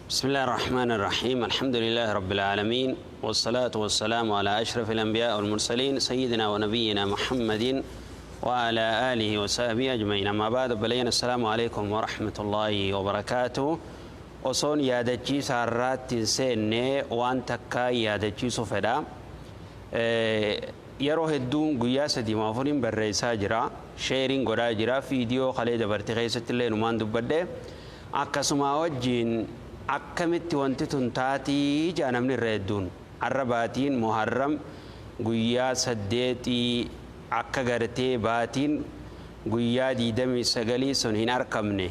بسم الله الرحمن الرحيم، الحمد لله رب العالمين، والصلاة والسلام على أشرف الأنبياء والمرسلين، سيدنا ونبينا محمد وعلى آله وصحبه أجمعين، أما بعد. بلين السلام عليكم ورحمة الله وبركاته. Osoon yaadachiisa har'aatti hin seenne waan takka yaadachiisu fedha. Yeroo hedduun guyyaa 3 afuriin barreessaa jira, sheeriin godhaa jira, viidiyoo kalee dabarte keessatti illee numaan dubbadhe. Akkasuma wajjiin akkamitti wanti tun taatii jaa namni irra hedduun. Har'a baatiin Muharram guyyaa 8 akka gartee baatiin guyyaa 29 sun hin arkamne.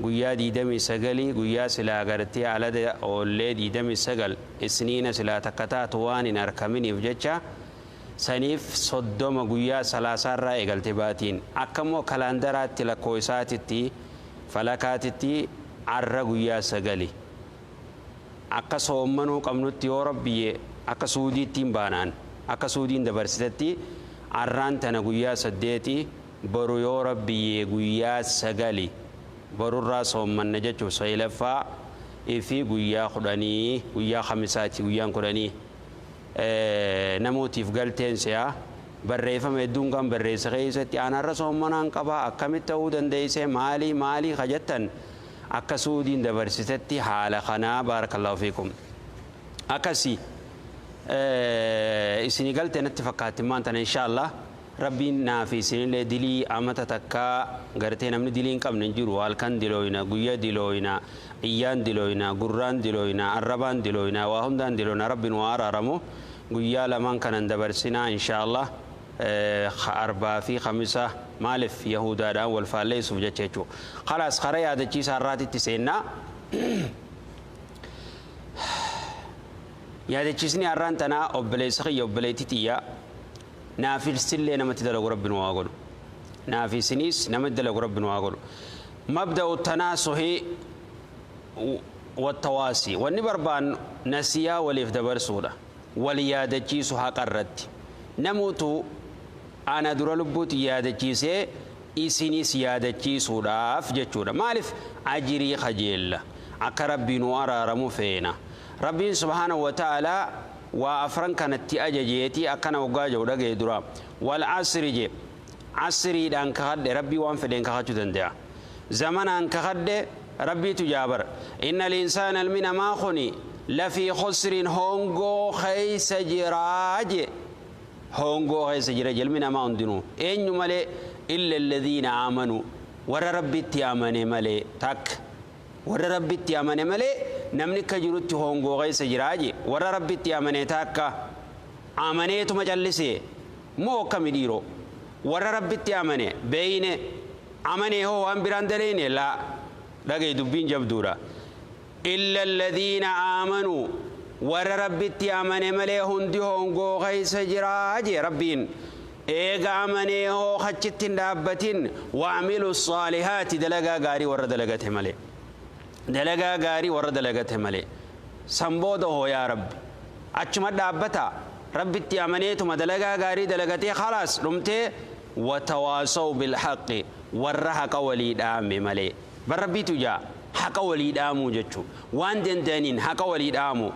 Guyyaa 29 guyyaa silaa gartee alada oollee 29 isniina silaa takka taatu waan hin arkaminiif jecha saniif 30 guyyaa salaasaarraa eegalte baatiin. Akkammoo kalaandaraatti lakkoo isaatitti falakaatitti arra guyyaa 9. Akka soommanuu qabnutti yoo rabbiye akka suudiitti hin baanaan akka suudiin dabarsitetti arraan tana guyyaa 8, boru yoo rabbiye guyyaa 9 borurraa soommanna jechuuf saylaffaa fi guyyaa 10 guyyaa khamisaati guyyaan 10 namootiif galteen si'a barreeffama hedduun kan barreessa keessatti anarra soommanaan qaba akkamitti ta'uu dandeesse maalii maalii kajettan akka suudiin dabarsitetti haala kanaa. Baarakallahu fiikum. Akkasi isinii galtee natti fakkaatti maan tana. Inshaallah rabbiin naa fi isinillee dilii amata takkaa gartee namni dilii hin qabne hin jiru. Halkan dilooyna, guyyaa dilooyna, iyyaan dilooyna, gurraan dilooyna, arrabaan dilooyna, waa hundaan dilooyna. Rabbiin waa araaramu. Guyyaa lamaan kanan dabarsinaa inshaallah arbaa fi khamisa. Maaliif yahudaadhaan wal faalleessuuf jecha jechuudha. Khalaas, kara yaadachiisa har'aatitti seennaa. Yaadachiisni har'aan tanaa, obboleessa kiyya, obboleettii xiyyaa, naafilsillee namatti dalagu rabbiin waa godhu. Naafisiniis namatti dalagu rabbiin waa godhu. Mabda'u tanaasuhi wattawaasi. Wanni barbaannu nasiyaa waliif dabarsuudha. Wal yaadachiisu haqa irratti. Namuutu ana dura lubbuutti yaadachiisee isinis yaadachiisuudhaaf jechuudha. Maaliif ajirii kajeella. Akka rabbiin nu araaramu feena. Rabbiin subhaanahu wa ta'aalaa waa afran kanatti ajajeeti akkana waggaa jiru dhagaye dura. Wal asri je. Asriidhaan kakadhe. Rabbii waan fedheen kakachuu danda'a. Zamanaan kakadhe rabbiitu jaabar. Inna linsaana ilmi namaa kuni lafii khusrin hongoo keessa jiraa je. Hongoo keessa jira ilmi namaa hundinuu. Eenyu malee? Illa alladhiina aamanuu. Warra rabbitti amane malee takka. Warra rabbitti amane malee namni akka jirutti hongoo keessa jiraa je. Warra rabbitti amane takka. Amaneetuma callisee moo akkami dhiiroo? Warra rabbitti amane beeyne amane hoo waan biraan daleene laa dhagaye dubbiin jabduudha. Illa alladhiina aamanuu, warra rabbitti amane malee hundi hongoo keessa jiraa je rabbiin. Eega amanee hoo achitti hin dhaabbatin, wa'amilu saalihaati, dalagaa gaarii warra dalagate malee. Dalagaa gaarii warra dalagate malee. San booda hoo yaa rabbi? Achuma dhaabbata rabbitti amaneetuma dalagaa gaarii dalagatee khalaas dhumtee? Watawaasaw bilhaqi, warra haqa walii dhaame malee. Bar rabbiitu jaa haqa walii dhaamuu jechuu waan danda'aniin haqa walii dhaamu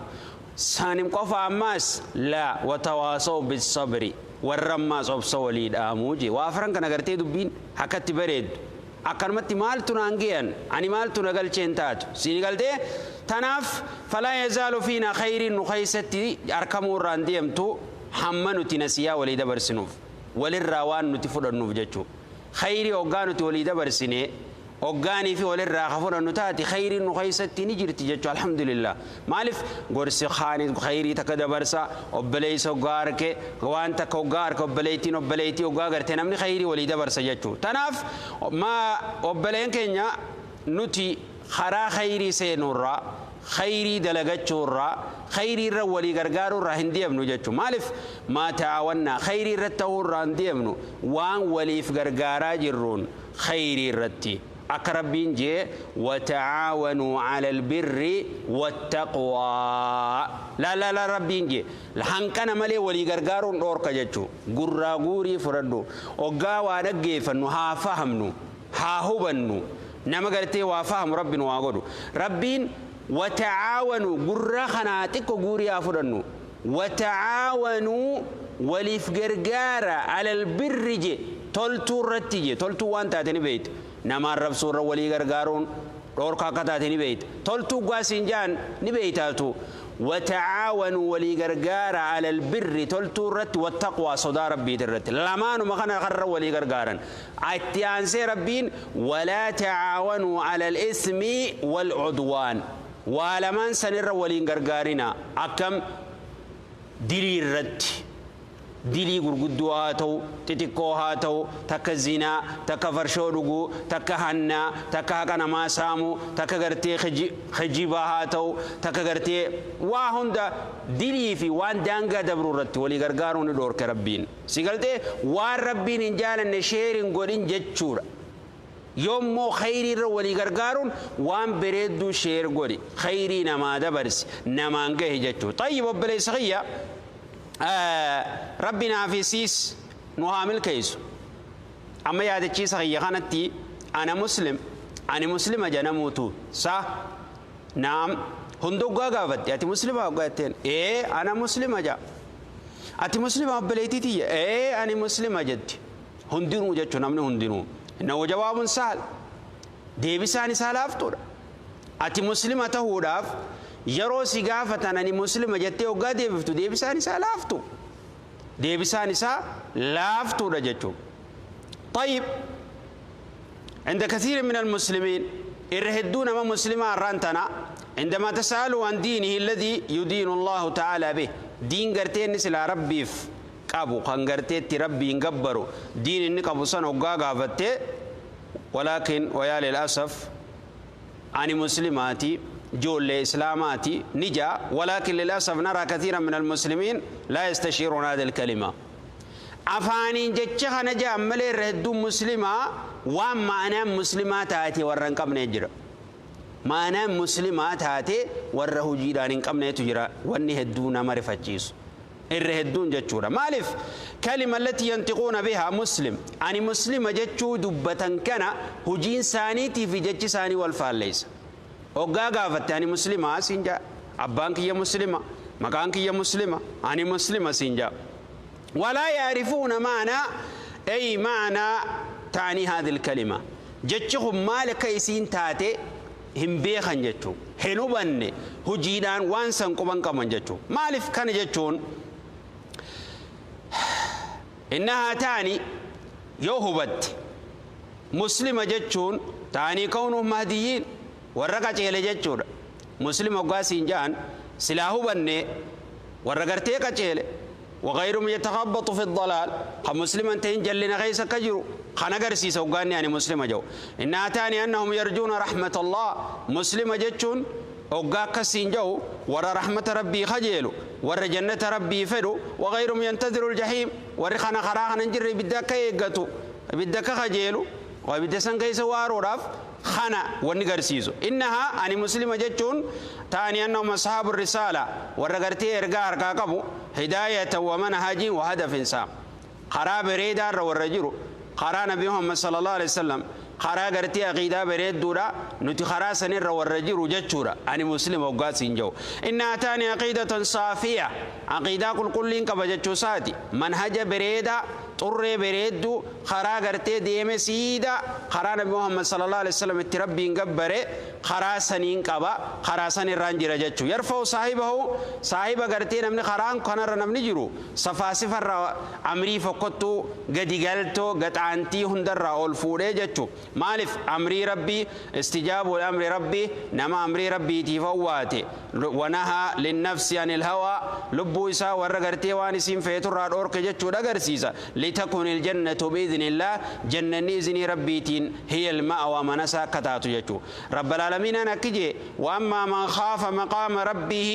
sanim qofa. Ammaas laa watawaasaw bisabri, warra ammaas obsa walii dhaamuu je. Waa afran kana gartee dubbiin akkatti bareeddu. Akkanumatti maaltu naan ge'an, ani maaltu na galcheen taatu siin galtee. Tanaaf falaa yazaalu fiina khayriin nu keessatti arkamuu irraan deemtu hamma nuti nasiyaa walii dabarsinuuf walirraa waan nuti fudhannuuf jechuu. Khayrii hoggaa nuti walii dabarsine hoggaanii fi walirraa ka fudhannu taate khayriin nu keessatti ni jirti jechuu. Alhamdulillah. Maaliif gorsi kaani khayrii takka dabarsa. Obboleessa hoggaa arke waan takka hoggaa arke, obboleettiin obboleettii hoggaa garte, namni khayrii walii dabarsa jechuu. Tanaaf maa obboleen keenya nuti karaa khayrii seenuurraa, khayrii dalagachuurraa, khayrii irra walii gargaaruurraa hin deemnu jechuu. Maaliif maa taawannaa khayrii irratti ta'uurraa hin deemnu waan waliif gargaaraa jirruun khayrii irratti. Akka rabbiin jee wata'aawanuu cala albirri wattaqwaa. La la la, rabbiin jee hanqana malee walii gargaaruun dhoorka jechuu. Gurraa guurii fudhadhu. Hoggaa waa dhaggeeffannu haa fahamnu, haa hubannu. Nama gartee waa fahamu rabbiin waa godhu. Rabbiin Watacaawanuu gurra kanaa xiqqo guurii haa fudhannu. Watacaawanuu waliif gargaara alal birri je toltuu irratti je toltuu waan taate ni beeyta. Namaan rabsuu irra walii gargaaruun dhoorka akka taate ni beeyta. Toltuu gaasiin jaan ni beeytaatu. Watacaawanuu walii gargaara alal birri toltuu irratti wattaqwaa sodaa rabbiit irratti. Lamaanuma kana karra walii gargaaran. Itti aansee rabbiin walaa tacaawanuu alal ismi wal cudwaan. Waa lamaan sanirra waliin gargaarina. Akkam dilii irratti. Dilii gurguddoo haa ta'u, xixiqqoo haa ta'u, takka zinaa, takka farshoo dhuguu, takka hannaa, takka haqa namaa saamuu, takka gartee kijibaa haa ta'u, takka gartee waa hunda dilii fi waan daangaa dabruu irratti walii gargaaruu ni dhoorke rabbiin. Si galtee waan rabbiin hin jaalanne sheerin godhin jechuudha. Yoommoo khayrii irra walii gargaaruun waan bareedduu share godhi, khayrii namaa dabarsi, namaan gahi jechuudha. Tayyib obboleessa kiyya. Rabbi naaf siis nu haa milkeessu. Amma yaadachiisa kiyya kanatti ana muslim, ani muslima jedhamuutu sa naam hundoggaa gaafatte ati muslima hoggaa jetteen ee ana muslima jedha. Ati muslima obboleettii tiyya ee ani muslima jetti. Hundinuu jechuun namni hundinuu. Innahu jawaabun sahal. Deebisaan isaa laaftuudha. Ati muslima ta'uudhaaf yeroo si gaafatan ani muslima jettee hoggaa deebiftu deebisaan isaa laaftu. Deebisaan isaa laaftuudha jechuudha. طيب عند كثير من المسلمين إرهدون ما مسلما رانتنا عندما تسألوا عن دينه الذي يدين الله تعالى به دين قرتين نسلا ربي قابو خان قرتين ربي ينقبروا دين إنك أبو سنة وقا ولكن ويا للأسف أني مسلماتي جول إسلاماتي نجا ولكن للأسف نرى كثيرا من المسلمين لا يستشيرون هذه الكلمة. أفاني جتشها نجا ملي ردو مسلمة وما أنا مسلمات هاتي ورن قم نجرا ما أنا مسلمات هاتي وره جيران قم نتجرا وني هدونا مرفتشيس الرهدون جتشورا مالف كلمة التي ينطقون بها مسلم أني مسلمة جتشو دبة كان هجين سانيتي في جتش ساني والفاليس وقا قافت أني مسلمة سنجا أبانك يا مسلمة مكانك يا مسلمة أني مسلمة سنجا ولا يعرفون معنى أي معنى تعني هذه الكلمة جتشهم مالك يسين تاتي هم بيخن جتشو هنوبن هجيدان وانسان قبان كمان جتشو مالف كان جتشون إنها تعني يوهبت مسلمة جتشون تعني كونهم مهديين ورقة إلى جتشون مسلمة قاسين جان سلاهو بني ورقرتي قتيل وغيرهم يتخبط في الضلال مسلما تنجل لنا غيس كجرو خنا قرسي سوقاني يعني مسلمة جو إنها تعني أنهم يرجون رحمة الله مسلمة جتشون أوقا كسين جو ورا رحمة ربي خجيلو ورا جنة ربي فدو وغيرهم ينتظر الجحيم ورا خنا خراخ ننجري بدك يقتو بدك خجيلو وبدك سنكيس وارو راف خنا ونقرسيزو إنها أني مسلمة جتشون تعني أنهم أصحاب الرسالة ورقرتي إرقاء أرقاقبو هداية ومنهج وهدف سام خراب ريدار والرجل خرا نبي محمد صلى الله عليه وسلم خرا قرتي عقيدة بريد دورا نتي خرا سنر والرجل جتشورا أني مسلم وقاسين جو إنها تعني عقيدة صافية عقيدة كل كل كبجتشو ساتي منهج بريدة طر بريدو خرا قرتي ديم سيدا خرا نبي محمد صلى الله عليه وسلم التربي نقبره خرا سنين قبا خرا سنين رانجر جتشو يرفع صاحبه صاحب قرتي نمني خران كنر نمني جرو صفا صفر أمري فقطو قد قلتو قد عنتي هندر أول فوري جتشو مالف أمري ربي استجاب الأمر ربي نما أمري ربي تفواتي ونهى للنفس عن الهوى لبو إسا ورقرتي وانسين فيتر أورك جتشو دقرسيسا لتكون الجنة بإذن الله جنة إذن ربيتين هي المأوى منسا كتاتو جتشو رب العالمين أنا كجي وأما من خاف مقام ربه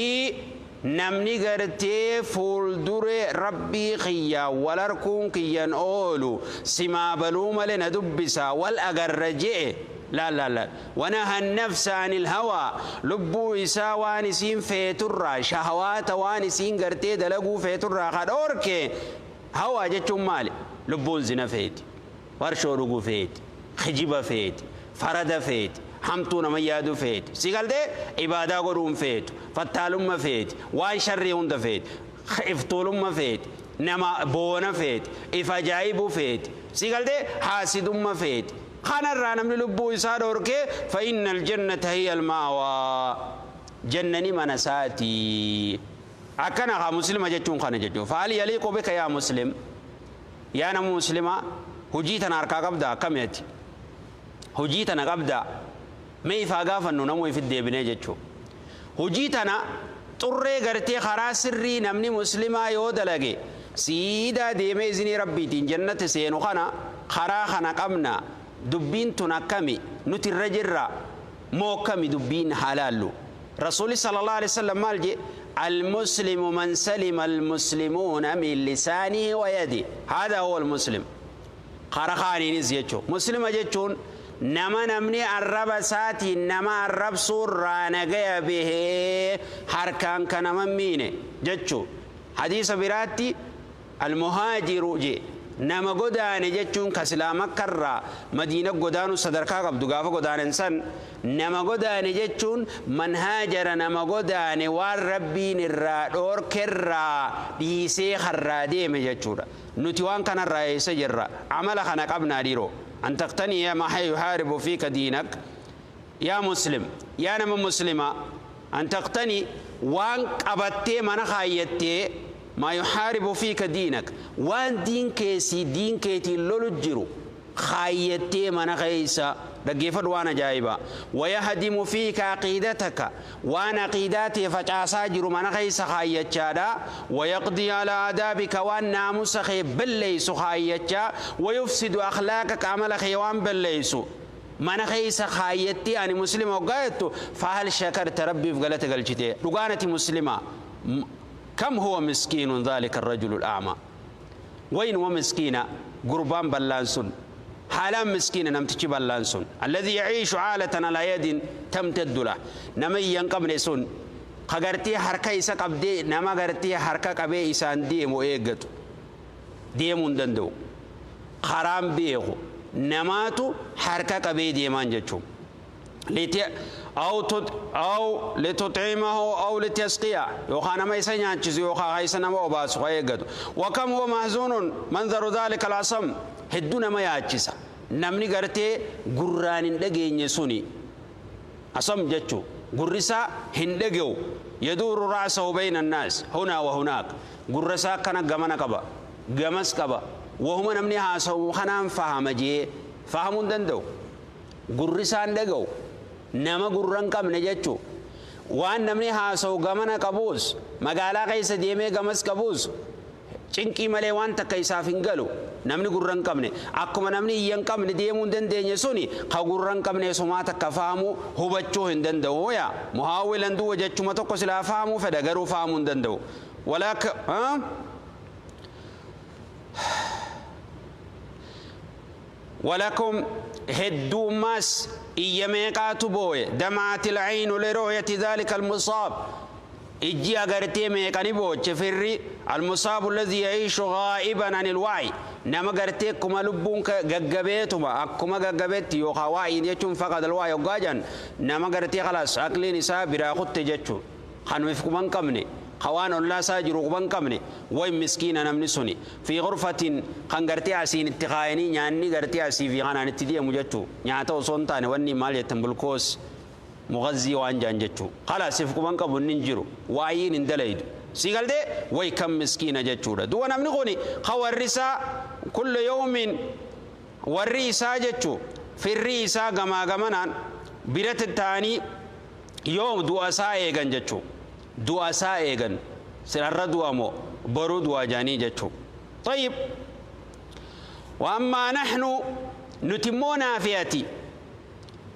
نمني قرتي فولدر ربي خيا ولركون كيان أولو سما بلوم لندبسا والأقر لا لا لا ونهى النفس عن الهوى لبو إسا وانسين فيترى شهوات وانسين قرتي دلقو فيترى قد أوركي هوى جتشم مالي لبون زنا فيت ورشو رقو فيت خجبة فيت Farada feeti, hamtuu nama yaadu feeti, si galtee ibaadaa godhuun feetu, fattaalumma feeti, waan sharrii hunda feeti, iftuulumma feeti, nama boona feeti, if ajaa'ibuu feeti, si galtee haasidumma feeti. Kanarraa namni lubbuu isaa dhoorkee fa inna aljannata hiya almaawaa, jannani mana isaatii. Akkana haa muslima jechuun kana jechuun. Faali yaliiqu bika yaa muslim, yaa nama muslima, hojii tana harkaa qabda akkami ati? Hojii tana qabda mee ifaa gaafannu namuu ifit deebinee jechuu. Hojii tana xurree gartee karaa sirrii namni muslimaa yoo dalage siidaa deemee izinii rabbiitiin jannata seenu kana karaa kana qabna. Dubbiin tun akkami nuti irra jirra moo akkami dubbiin haa laallu. Rasuuli sallallahu alaihi wasallam maal jee? Almuslimu man salima almuslimuuna min lisaanihi wa yadihi, haadaa huwa almuslim. Kara kaaniinis jechuun muslima jechuun nama namni arraba isaatiin nama arrabsuurraa nagaya bahee harkaan kan nama miine jechuu. Hadiisa biraatti almuhaajiru je nama godaane jechuun ka silaa Makkarraa Madiina godaanuu sadarkaa qabdu gaafa godaanan san nama godaane jechuun man haajara, nama godaane waan rabbiin irraa dhoorkerraa dhiisee karraa deeme jechuudha. Nuti waan kanarraa eessa jirra? Amala kana qabnaa dhiiroo? An taqtaniya maa yuhaaribu fiika diinak, yaa muslim, yaa nama muslima, an taqtani waan qabattee mana kaayyattee maa yuhaaribu fiika diinak, waan diin keessii diin keetiin lolu jiru kaayyattee mana keessa. Dhaggeeffadhu waan ajaa'ibaa. Wayahdimu fiika aqiidataka, waan aqiidaa tee facaasaa jiru mana keessa kaayyachaadha. Wayaqdii alaa aadaabika, waan naamusa kee balleessu kaayyachaa. Wayufsidu akhlaaqaka, amala kee waan balleessu mana keessa kaayyattee ani muslima hoggaa jettu, fahal shakarta, rabbiif galata galchite dhugaan ati muslima? Kam huwa miskiinun dhalika arrajulu al'a'ma, waynuma miskiina gurbaan ballaan sun, haalaan miskiina namtichi ballaan sun, alladhi yaciishu caalatan alaa yadin tamtaddu lah, nama iyya hin qabne sun ka gartee harka isa qabdee nama gartee harka qabee isaan deemu eeggatu, deemuu hin danda'u, karaan beeku, namaatu harka qabee deemaan jechuun. أو لتطعمه أو لتسقيه yookaan nama isa nyaachisu yookaan isa nama obaasu ka eeggatu. وكم هو محزون منظر ذلك الأصم, hedduu nama yaachisa namni gartee gurraan hin dhageenye suni. أصم jechuu gurrisaa hin dhaga'u. يدور رأسه بين الناس هنا وهناك, gurra isaa akkana gamana qaba, gamas qaba, wahuma namni haasawu kanaan fahama jee fahamuu hin danda'u. Gurri isaan dhaga'u, nama gurra hin qabne jechuu. Waan namni haasawu gamana qabuus, magaalaa keessa deemee gamas qabuus, cinqii malee waan takka isaaf hin galu. Namni gurra hin qabne akkuma namni iyya hin qabne deemuu hin dandeenye suni ka gurra hin qabne sumaa takka fahamuu hubachuu hin danda'u. Yaa muhaawilan duwwa jechuma tokko silaa fahamuu fedha, garuu fahamuu hin danda'u. Walaaka ولكم hedduu iyya meeqaatu booye. دمعت العين لرؤية ذلك المصاب, ijji agartee meeqani booche firri. المصاب الذي يعيش غائبا عن الوعي, nama gartee akkuma lubbuun gaggabeetuma akkuma gaggabeetti yookaan waa'iin jechuun فقد الوعي hoggaa jedhan nama gartee خلاص aqliin isaa biraa kutte jechuu, kanuuf quban qabne, kawaan ollaa isaa jiru quban qabne. Way miskiina namni suni في غرفة kan gartee asiin itti kaayanii nyaanni gartee asii fi kanaan itti deemu jechuu. Nyaata osoo hin taane wanni maal jettan bulkoos mugazzii waan jaan jechuu. خلاص if quban qabu inni hin jiru, waayiin hin dalaydu, si galtee? Way kam miskiina jechuudha. Du'a namni kuni ka warri isaa كل يوم warri isaa jechuu firri isaa gamaa gamanaan biratti ta'anii yoom du'a isaa eegan jechuu, du'a isaa eegan, sirarra du'a moo boruu du'a jaanii jechuu. طيب، وأما نحن nutimmoo naafiyati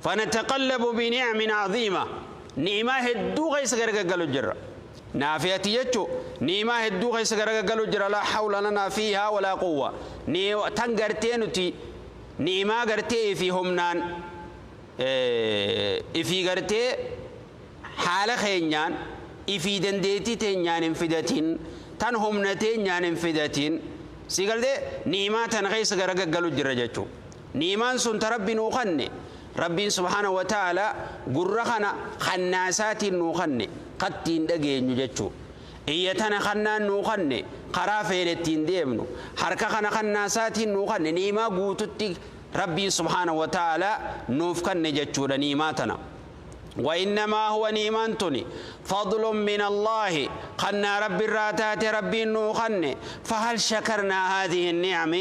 فنتقلب بنعم عظيمة, ni'imaa hedduu keessa gargaggalu jirra. Naafiyati jechu ni'imaa hedduu keessa gargaggalu jira. لا حول لنا فيها ولا قوة. Tan gartee nuti ni'imaa gartee ifii humnaan ifii gartee haala keenyaan ifii dandeettii teenyaan hin fidatin, tan humna teenyaan hin fidatin, si galtee? Ni'imaa tana keessa gargaggalu jira jechuu. Ni'imaan sun ta Rabbi nuu kanne. Rabbiin subhaanahu wa ta'ala gurra kana kannaasaatiin nuu kanne kattiin dhageenyu jechuu. Iyya tana kannaan nuu kanne karaa feene ittiin deemnu. Harka kana kannaasaatiin nuu kanne ni'imaa guututti Rabbiin subhaanahu wa ta'ala nuuf kanne jechuudha ni'imaa tana. وإنما هو نيمانتني فضل من الله قنا رب الراتات ربي نوخن فهل شكرنا هذه النعم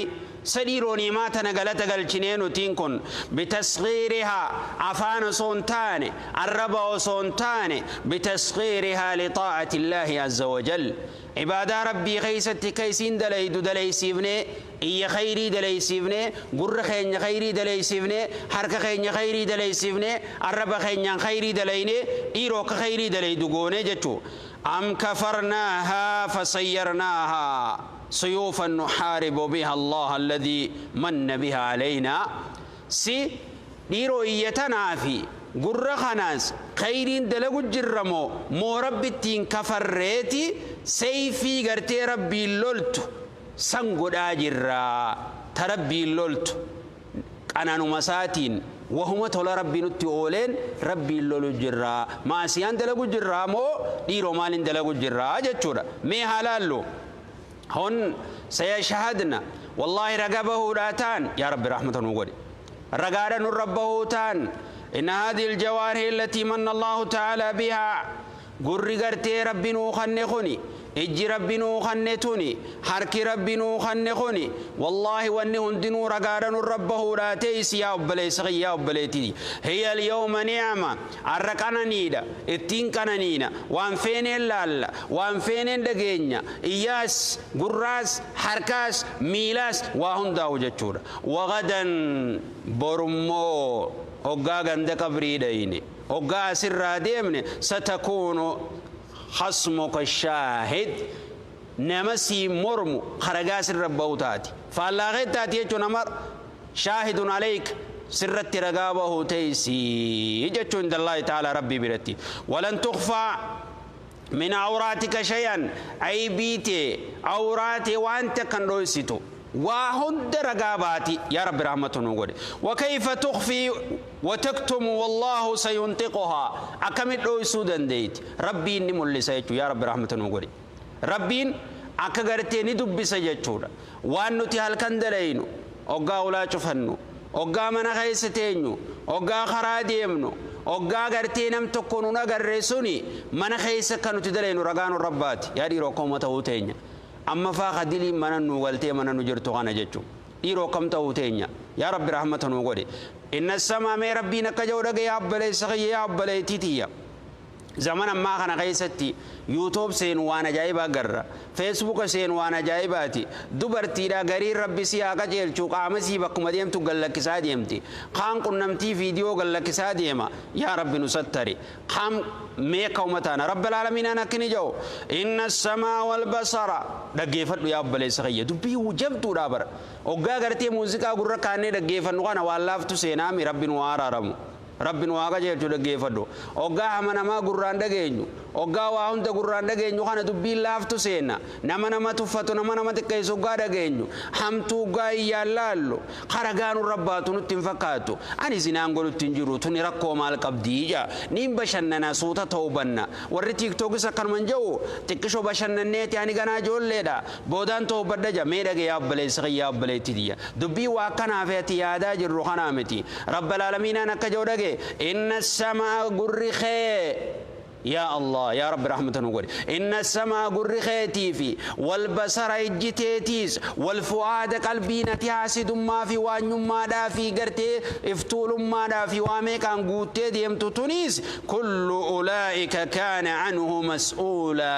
سديرو نيماتنا غلط غلچنين تينكن بتسغيرها عفان صونتان الربا صونتان بتسغيرها لطاعة الله عز وجل عبادة ربي خيست كيسين دليد دليسيفني إيا خيري دليسيفني قر خين خيري دليسيفني حركة خين خيري دليسيفني الرب خين خيري دليني إيروك خيري دليدقوني جتو أم كفرناها فصيرناها سيوفا نحارب بها الله الذي من بها علينا سي ديرو إيتنا في gurra kanaas khayriin dalagu jirramoo moo rabbittiin kafarreeti sayfii gartee rabbiin loltu san godhaa jirraa ta rabbiin loltu qananuma isaatiin wahuma tola rabbii nutti ooleen rabbiin lolu jirraa maasiyaan dalagu jirraa moo dhiiroo maaliin dalagu jirraa jechuudha mee haa laallu hon sayashhadna wallaahi raga bahuudhaa ta'an yaa rabbi rahmata nuu godhe ragaadha nurra bahuu ta'an إن هذه الجوارح التي من الله تعالى بها قر قرتي ربي نوخنخني إجي ربي نوخنتني حرك ربي نوخنخني والله واني هندنو رقارن ربه لا تيس يا أبلي سغي يا أبليتي هي اليوم نعمة أرقنا نيدا اتين كنانينا وان فين اللال وان فين دقينيا إياس قراس حركاس ميلاس وهن داو جتشورا وغدا برمو hoggaa ganda qabrii dhayne hoggaa asirraa deemne satakuunu khasmuka shaahid nama sii mormu haragaa sirra bahu taati faallaa taati jechuun nama shaahidun alayk sirratti ragaa bahu teeysi jechuun inda Allaahi ta'ala rabbii biratti walan tukfaa min awraatika shay'an aybiite awraate waan takkan dhoysitu وهند رقاباتي يا رب رحمة نقول وكيف تخفي وتكتم والله سينطقها أكمل لو سودان ديت ربي نمول سيتو يا رب رحمة نقول ربي أكغرتي ندب سيتو وأن نتي هلكن دلينو أوغا ولا تفنو أوغا من خيستينو أوغا خراديمنو أوغا غرتي نم تكونو نغرسوني من خيس كانوا تدلينو رغانو ربات يا دي روكومة هوتينيا amma faa kadilii mana nu galtee mana nu jirtu kana jechuun dhiiroo kam ta'uu teenya yaa rabbi rahmata nu godhe inna samaa mee rabbiin akka jedhu dhagaye abbaleessa kiyya yaa abbaleettii tiyya zaman ammaa kana keessatti yuutuub seenu waan ajaa'ibaa garra feesbuuka seenu waan ajaa'ibaati dubartiidha gariin rabbi si haa qajeelchu qaama sii bakkuma deemtu gallakkisaa deemti kaan qunnamtii viidiyoo gallakkisaa deema yaa rabbi nu sattari kaan meeqa ummataana rabbi alaalamiinaan akkini jedhu inna samaa wal basara dhaggeeffadhu yaa obboleessa kiyya dubbii jabduudha bara oggaa gartee muuziqaa gurra kaannee dhaggeeffannu kana waan laaftu seenaami rabbi nu haa araaramu rabbi nu haa qajeelchu dhaggeeffadhu oggaa hama namaa gurraan dhageenyu oggaa waa hunda gurraan dhageenyu kana dubbiin laaftu seenna nama nama tuffatu nama nama xiqqeessu oggaa dhageenyu hamtuu oggaa iyyaan laallu haragaa nurra baatu nutti hin fakkaatu ani zinaan godhutti hin jiru tuni rakkoo maal qabdii jaa niin bashannana suuta ta'uu banna warri tiiktookis akkanuma hin jedhu xiqqishoo bashannanneeti ani ganaa ijoolleedha boodaan ta'uu badda ja mee dhage yaa obboleessa kiyya obboleetti tiyya dubbii waa akkanaaf ati yaadaa jirru kanaa miti rabbal aalamiinaan akka jedhu dhage inna samaa gurri kee يا الله يا رب رحمة نقول إن السماء قر خيتي في والبصر اجتيتيس والفؤاد قلبي نتياسد ما في وان ما دا في قرتي افتول ما دا في وامي كان قوتي ديم تونيس كل أولئك كان عنه مسؤولا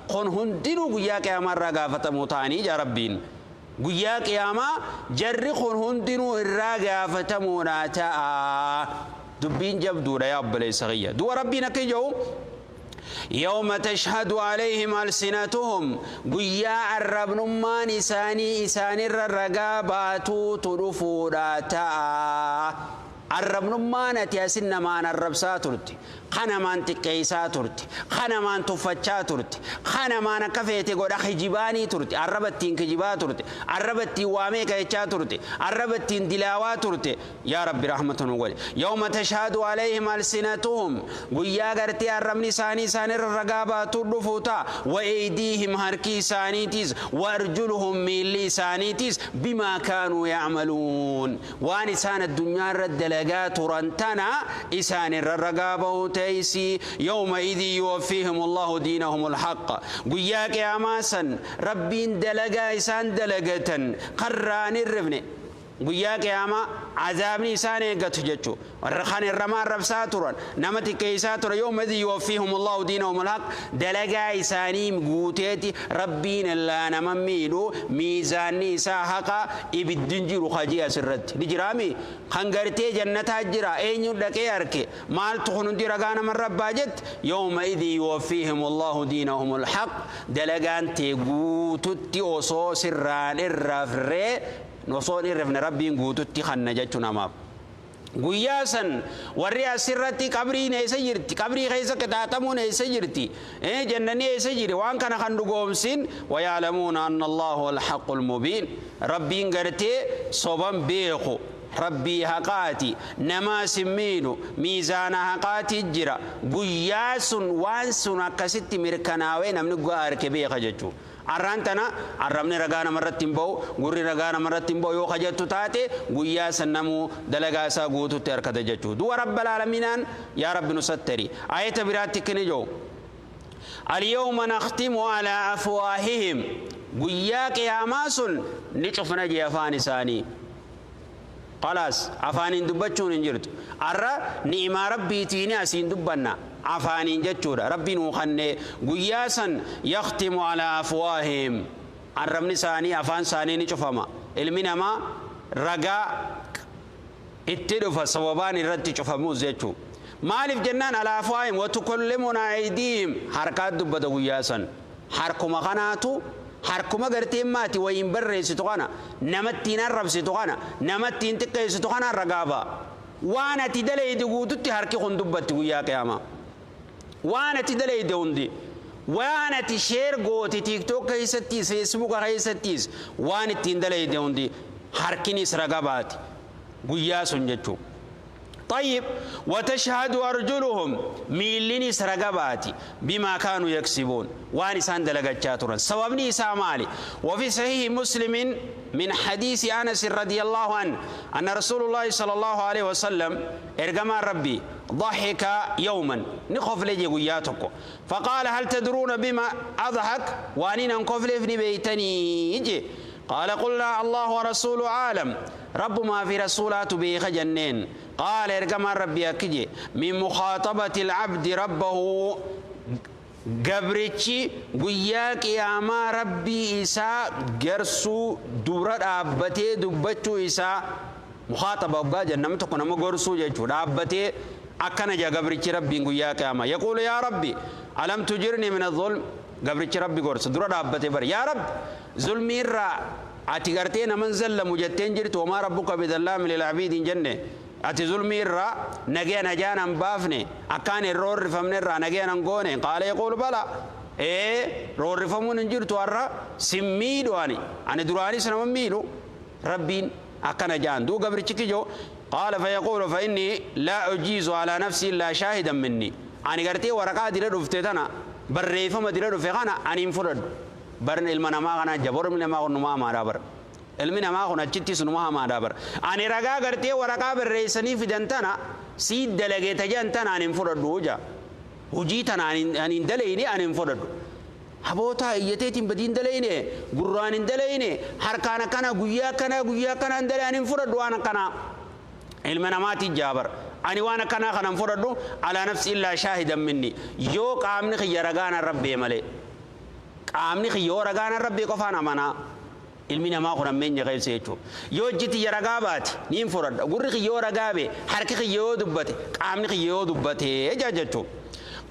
قن هندنو قياك يا مرة قافة مطاني يا ربين قياك يا ما جرخ هندنو الراقافة مناتا دبين جبدو يا أبلي صغية دو ربنا كيجو يوم تشهد عليهم ألسنتهم قيا الرب نمان إساني إساني الرقابات ترفودا تا Arrabnummaan ati asin namaan arrabsaa turte, kanamaan xiqqeessaa turte, kanamaan tuffachaa turte, kanamaan akka feete godha kijibaanii turte, arraba ittiin kijibaa turte, arraba ittiin waamee ka'echaa turte, arraba ittiin dilaawaa turte. Yaa Rabbi, rahmata nu godhe. Yawma tashhadu alayhim alsinatuhum, guyyaa gartee arrabni isaanii isaanirra ragaa baatu dhufu ta'a. Wa aydiihim, harki isaaniitis, wa arjuluhum, miilli isaaniitis, bimaa kaanuu ya'maluun, waan isaan addunyaa irra dalagaa turan tana isaanirra ragaa bahu teeysi. Yawma idin yuwaffiihim Allahu diinahum alhaq, guyyaa qiyaamaa san Rabbiin dalagaa isaan dalagatan karraan hirrifne. Guyyaa qiyaamaa azaabni isaan eeggatu jechuu, warra kan irrama arrabsaa turan, nama xiqqeessaa turan. Yawma idin yuwaffiihum Allahu diinahum alhaq, dalagaa isaanii guuteeti Rabbiin illaa nama miidhu. Miizaanni isaa haqa. Ibiddin jiru hajii asirratti ni jiraami. Kan gartee jannataa jira, eenyu dhaqee arke? Maaltu kun hundi ragaa namarra abbaa jette? Yawma idin yuwaffiihim Allahu diinahum alhaq, dalagaan tee guututti osoo sirraan irrafree, osoo hin irrifne, Rabbiin guututti kanna jechuu namaaf. Guyyaa san warri asirratti qabriin eessa jirti, qabrii keessa qixaaxamuun eessa jirti, jannanii eessa jiri, waan kana kan dhugoomsin. ويعلمون أن الله هو الحق المبين. Rabbiin gartee soban beeku, Rabbii haqaati, namaa simmiidhu, miizaana haqaati jira. Guyyaa sun waan sun akkasitti mirkanaawee namni gugaa harke beeka jechuu. Arraan tana arrabni ragaa namarratti hin ba'u, gurri ragaa namarratti hin ba'u yoo kajattu taate, guyyaa san namuu dalagaa isaa guututti harkata jechuu. Du'a Rabbal aalamiinaan, yaa Rabbi nu sattari. Ayata biraatti kini jiru: اليوم نختم على أفواههم, guyyaa qiyaamaa sun ni cufna jee afaan isaanii. Khalaas, afaaniin dubbachuun hin jirtu. Arra ni'imaa Rabbiitiini asiin dubbanna afaaniin jechuudha, Rabbiin uu kannee. Guyyaa san يختم على أفواههم, arrabni isaanii, afaan isaanii ni cufama. Ilmi namaa ragaa itti dhufa, sababaan irratti cufamuus jechuu. Maaliif jennaan, على أفواههم وتكلمنا أيديهم, harkaat dubbata guyyaa san. Harkuma kanaatu, harkuma gartee maati wayiin barreessitu kana, namattiin arrabsitu kana, namattiin xiqqeessitu kana ragaa ba'a. Waan ati dalayde guututti harki kun dubbatti guyyaa qiyaamaa. Waan ati dalayde hundi, waan ati share goote TikTok keessattis, Facebook keessattis, waan ittiin dalayde hundi harkinis ragaa baati guyyaa sun jechuu. طيب، وتشهد أرجلهم, miillinis ragaa baati, بما كانوا يكسبون, waan isaan dalagachaa turan. Sababni isaa maali? وفي صحيح مسلم من حديث أنس رضي الله عنه أن رسول الله صلى الله عليه وسلم, ergamaan Rabbii, ضحك يوما, ni kofle je guyyaa tokko. فقال: هل تدرون بما أضحك؟ Waanin an kofleef ni beeytanii je. قال: قلنا: الله ورسوله أعلم, Rabbumaa fi rasuulaatu beeka jenneen. قال, ergamaan Rabbii akki je: من مخاطبة العبد ربه, gabrichi guyyaa qiyaamaa Rabbii isaa garsuu dura dhaabbatee dubbachuu isaa. Mukhaaxaba hoggaa jenna, namni tokko nama gorsuu jechuu. Dhaabbatee akkana jaa gabrichi Rabbiin guyyaa qiyaamaa: يقول: يا ربي، ألم تجرني من الظلم؟ Gabrichi Rabbi gorsa dura dhaabbatee bara: yaa Rabbi, zulmii irraa ati gartee naman zallamu jetteen jirtu. وما ربك بظلام للعبيد hin jenne? Ati zulmii irraa nagaya najaan han baafne, akkaan hin roorrifamne irraa nagaya nan goone. قال: يقول: بلى, ee, roorrifamuun hin jirtu har'a, sin miidhu ani, ani duraanis nama miidhu. Rabbiin akkana jaan duu gabrichi kijo. قال: فيقول: فإني لا أجيز على نفسي إلا شاهدا مني. Ani gartee waraqaa dira dhufte tana, barreeffama dira dhufe kana ani hin fudhadhu. Barni ilma namaa kana jabor, ilmi namaa kun numa hamaadha bar, ilmi namaa kun achittis numa hamaadha bar. Ani ragaa gartee waraqaa barreessanii fidan tana, sii dalagee tajan tana, ani hin fudhadhu ja. Hujii tana ani hin dalayne, ani hin fudhadhu. Habootaa iyyateetiin badiin dalayne, gurraan hin dalayne, harkaan akkana, guyyaa akkana, guyyaa akkana hin dalay, ani hin fudhadhu waan akkanaa. Ilma namaati jaabar, ani waan akkanaa kanan fudhadhu. على نفسي إلا شاهدا مني, yoo qaamni kiyya ragaana rabbee malee, qaamni kiyya yoo ragaana rabbee qofaan amanaa. Ilmi namaa kun ammeenya keessa jechuudha. Yoo ijji tiyya ragaa baate niin fudhadha, gurri kiyya yoo ragaa bee, harki kiyya yoo dubbate, qaamni kiyya yoo dubbate jaa jechuudha.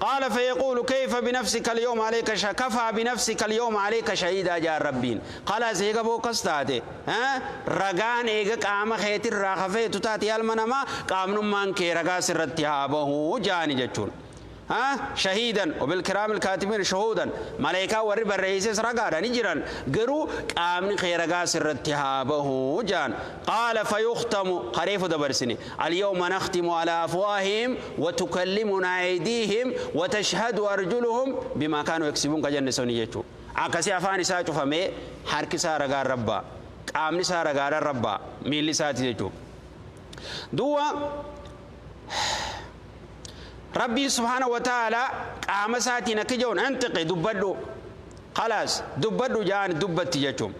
قال فيقول كيف بنفسك اليوم عليك كفى بنفسك اليوم عليك شهيدا جاء ربين. قال سيغا بوكستاتي ها رغان ايغا قام خيت الراخفه تاتي المنما قامن مان كي رغا سرتي هابه جاني جچون ها شهيدا وبالكرام الكاتبين شهودا ملائكه ور الرئيس رغا نجرا غرو قامن خير رغا سرتي هابه جان. قال فيختم قريف دبرسني اليوم نختم على افواههم وتكلمنا ايديهم وتشهد ارجلهم بما كانوا يكسبون كجنة سوني جچو اكسي افاني سا چفمه حرك سا رغا ربا قامني سا رغا ربا ميلي ساتي جچو دوا ربي سبحانه وتعالى قام ساتي نكجون انتقي دبدو خلاص دبدو جان دبت جچوم.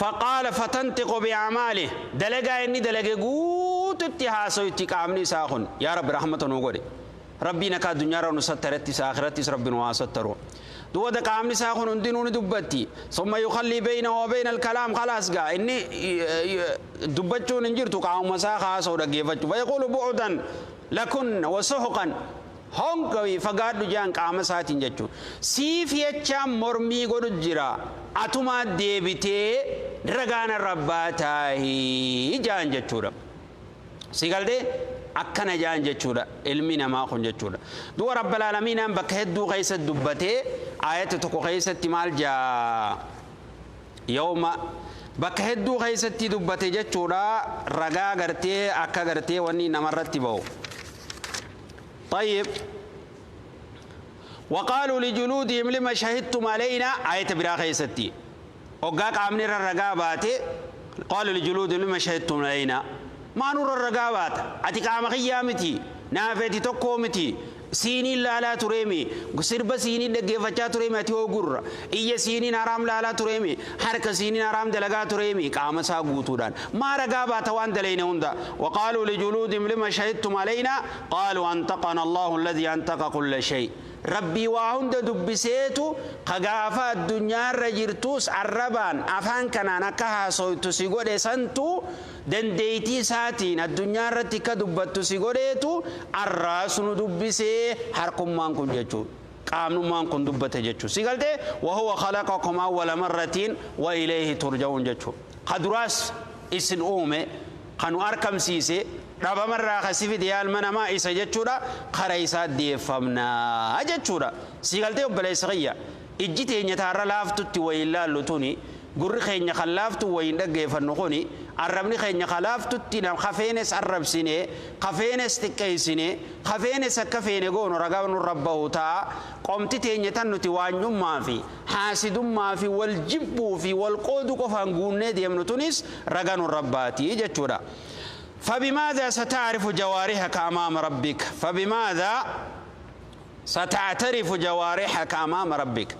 فقال فتنطق باعماله دلغا اني دلغه غوت اتحاسو قامني ساخن يا رب رحمته نوغوري ربي نكا دنيا رو سترتي اخرتي ربي نو سترو دو د قامني ساخن اندينون دبتي ثم يخلي بينه وبين الكلام خلاص غا اني دبچون انجرتو قام ساخا سو دغيفچ ويقول بعدا لكن وسحقا هونكوي فقادو جان قام ساتين جچو سيف يچا مرمي غدو جرا اتما ديبتي رغان رباتاهي جان جچورا سيغالدي اكنا جان جچورا علمي نما خون جچورا دو رب العالمين ان بك هدو غيس دبتي آيات تكو غيس مال جا يوم بك هدو غيس دبتي جچورا رغا غرتي اكا غرتي وني نمرتي بو. طيب وقالوا لجلودهم لما شهدتم علينا آية براخي ستي وقاق عمني الرقابات قالوا لجلودهم لما شهدتم علينا ما نور الرقابات أتك عام قيامتي نافتي تقومتي سيني لا لا تريمي سرب سيني دغيفچا تريمي اتي وغور اي سيني حرام لا لا تريمي حركه سيني حرام دلغا تريمي قام سا غوتودان ما رغابات وان دلين هوندا. وقالوا لجلودهم لما شهدتم علينا قالوا انتقنا الله الذي انتق كل شيء ربي واهند دبسيتو قغافا الدنيا رجرتوس عربان افان كنانا كها سويتو سيغودي سنتو دنديتي ساتين الدنيا رتك دبتو سيغوديتو الراس ندبسي حركم مانكم جچو قامن مانكم دبته جچو سيغلتي وهو خلقكم اول مره واليه ترجعون جچو قدراس اسن اومه قنو اركم سيسي ربما خسيف ديال منما إسا جتشورا خريسا ديفمنا جتشورا سيغلتي وبلي صغية إجتي نتارا لافتو تي لتوني قر خين خلافتو وين دقيفنقوني عربني خين خلافتو تي خفينس عرب سيني خفينس تكيسيني خفينس كفيني قونو رقابنو ربه تا قمتي تينيتانو تي ما في حاسد ما في والجب في والقود قفان قوني ديمنو تونس رقانو رباتي جتشورا. فبماذا ستعرف جوارحك أمام ربك؟ فبماذا ستعترف جوارحك أمام ربك؟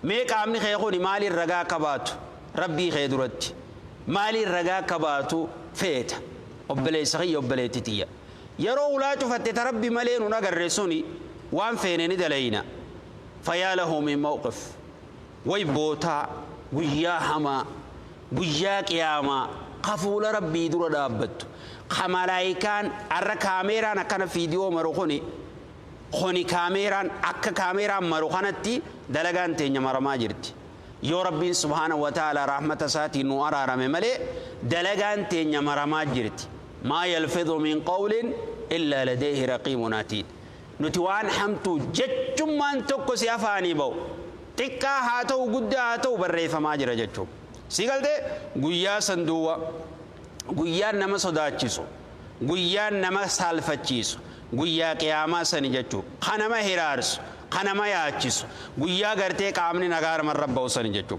ميك أمني خيقوني مالي الرقا كباتو ربي خيدرت مالي الرقا كباتو فيت أبلي سخي أبلي تتيا يرو لا تفتت ربي ملين ونقر وان فين ندلينا فيا له من موقف ويبوتا ويا هما ويا قياما قفول ربي در دابت خمالائكان أرى كاميران أكنا فيديو مروخوني خوني كاميران أكا كاميران مروخانتي دلغان تيني مرما جرتي يو ربي سبحانه وتعالى رحمة ساتي نو أرى رمي ملي دلغان تيني مرما جرتي ما يلفظ من قول إلا لديه رقيب عتيد نتوان حمتو جتشمان توكو سيافاني بو تكا هاتو قد هاتو بريفة ما جرى جتشو سيقال دي قويا صندوة قويا نما صداتشيسو قويا نما سالفتشيسو قويا قياما سنجتشو خنما هرارسو خنما ياتشيسو قويا قرتي قامني نغار من ربه سنجتشو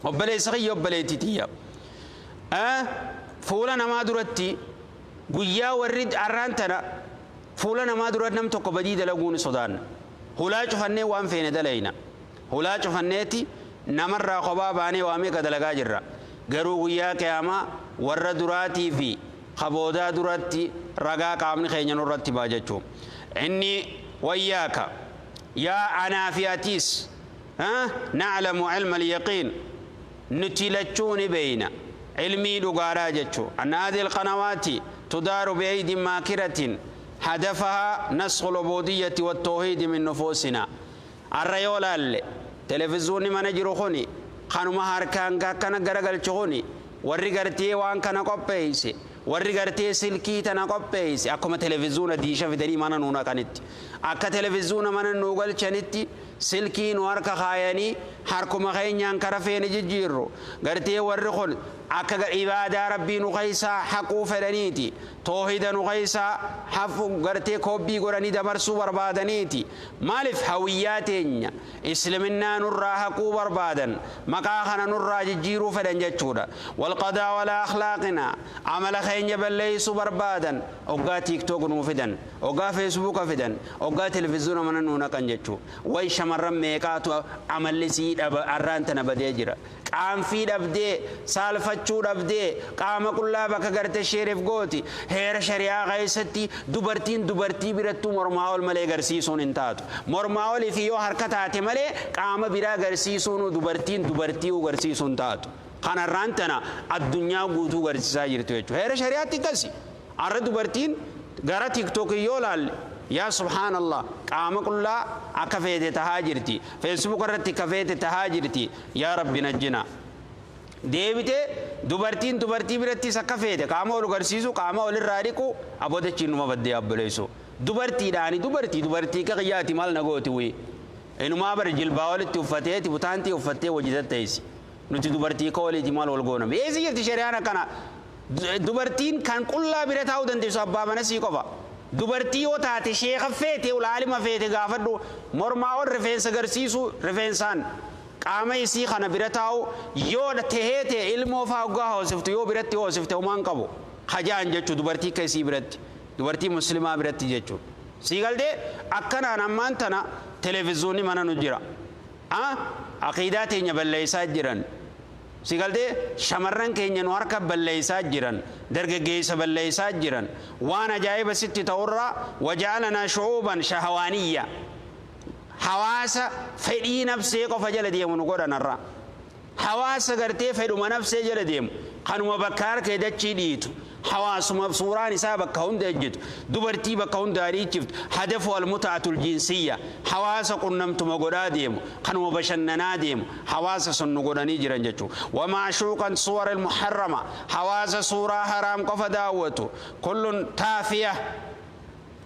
وبلي سخي وبلي تتيا فولا نما درتي قويا ورد أرانتنا فولا نما درت نم توكو بديد لغوني صدان هلا چفني وان فين دلينا هلا چفنيتي نمر قبا باني وامي قدلقا جرا غرو غيا قياما ور دراتي في خبودا دراتي رغا قامني خينن رتي باجچو اني وياك يا انا فياتيس ها نعلم علم اليقين نتلچوني بين علمي دغارا جچو ان هذه القنوات تدار بايدي ماكرة Hadafahaa naskhul ubuudiyyati wattawhiidi min nufuusinaa. Arra yoo laalle televizuunni mana jiru kuni kanuma harkaan akkana garagalchu kuni, warri gartee waan kana qopheeyse, warri gartee silkii tana qopheeyse, akkuma televizuuna diisha fidanii mana nuu naqanitti, akka televizuuna mana nuu galchanitti silkii nu harka kaayanii harkuma keenyaan kara feene jijjiirru. Gartee warri kun akka ibaadaa Rabbii nu keeysaa haquu fedhaniiti, toohida nu keeysaa hafu gartee koobbii godhanii dabarsuu barbaadaniiti. Maaliif hawiyyaa teenya isliminnaa nurraa haquu barbaadan, maqaa kana nurraa jijjiiruu fedhan jechuudha. Walqadaa walaa akhlaaqinaa, amala keenya balleeysuu barbaadan. Oggaa TikTok nuu fidan, oggaa Facebooka fidan, oggaa televiziyoona mana nuu naqan jechuu. Way shamarran meeqaatu amalli sii dhaba arraan tana badee jira. Qaanfii dhabdee, saalfachuu dhabdee, qaama qullaa bakka garte sheerif gooti. Heera shari'aa keessatti dubartiin dubartii birattuu mormaa ol malee garsiisuun hin taatu. Mormaa olii fi yoo harka taate malee qaama biraa garsiisuun dubartiin dubartii garsiisuun hin taatu. Kanarraan tana addunyaa guutuu garsiisaa jirtu jechuudha. Heera shari'aatti akkasi. Arra dubartiin gara TikTok yoo laalle, yaa subhaanallah, qaama qullaa akka feete tahaa jirti. Facebook irratti akka feete tahaa jirti. Yaa Rabbi najjina. Deebitee dubartiin dubartii birattis akka feete qaama ol garsiisu, qaama olirraa dhiqu, aboodachiin numa baddee abboleessu. Dubartiidhaani dubartii dubartii qiyyaati maal na gooti wii. Inumaa bara jilbaa olitti uffateeti butaantii uffattee wajji tatteessi. Nuti dubartii ka oliiti maal wal gooname. Eessi jirti shari'aan akkana? Dubartiin kan qullaa bira taa'uu dandeessu abbaa mana sii qofa. Dubartii yoo taate sheeka feete, ulaalima feete gaafadhu, mormaa ol rifeensa garsiisu, rifeensaan qaama isii kana bira taa'u yoo tahee ta'e, ilmoo faa hoggaa hoosiftu yoo biratti hoosifte homaan qabu. Hajaan jechuu dubartii akka isii biratti, dubartii muslimaa biratti jechuudha. Sii galtee? Akkanaan ammaan tana televiziyoonni mana nu jira. Aqiidaa teenya balleessaa jiran. Si galtee? Shamarran keenya nu harka balleessaa jiran, dargaggeessa balleessaa jiran. Waan ajaa'iba sitti ta'urraa, waja'alanaa shu'uuban shahawaaniyya. Hawaasa fedhii nafsee qofa jala deemu nu godhanarra. Hawaasa gartee fedhuma nafsee jala deemu, kanuma bakka harka dachii dhiitu, hawaasuma suuraan isaa bakka hunda ejjitu, dubartii bakka hunda dhiichiftu, hadafu almutaatul jinsiyya, hawaasa qunnamtuma godhaa deemu, kanuma bashannanaa deemu, hawaasa sun nu godhanii jiran jechuudha. Wamaashuuqan suwar almuharrama, hawaasa suuraa haraam qofa daawwatu, kullun taafiya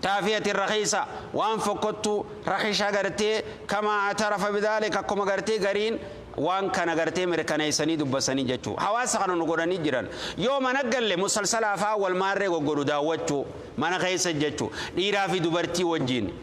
تافية رخيصة وان فكتو رخيصة غرتي، كما اعترف بذلك، كما غرتي غرين waan kana gartee mirkaneessanii dubbasanii jechuu. Hawaasa kana nu godhanii jiran. Yoo mana galle musalsala afaa wal maarree goggodhu daawwachuu mana keessa jechuu, dhiiraa fi dubartii wajjin.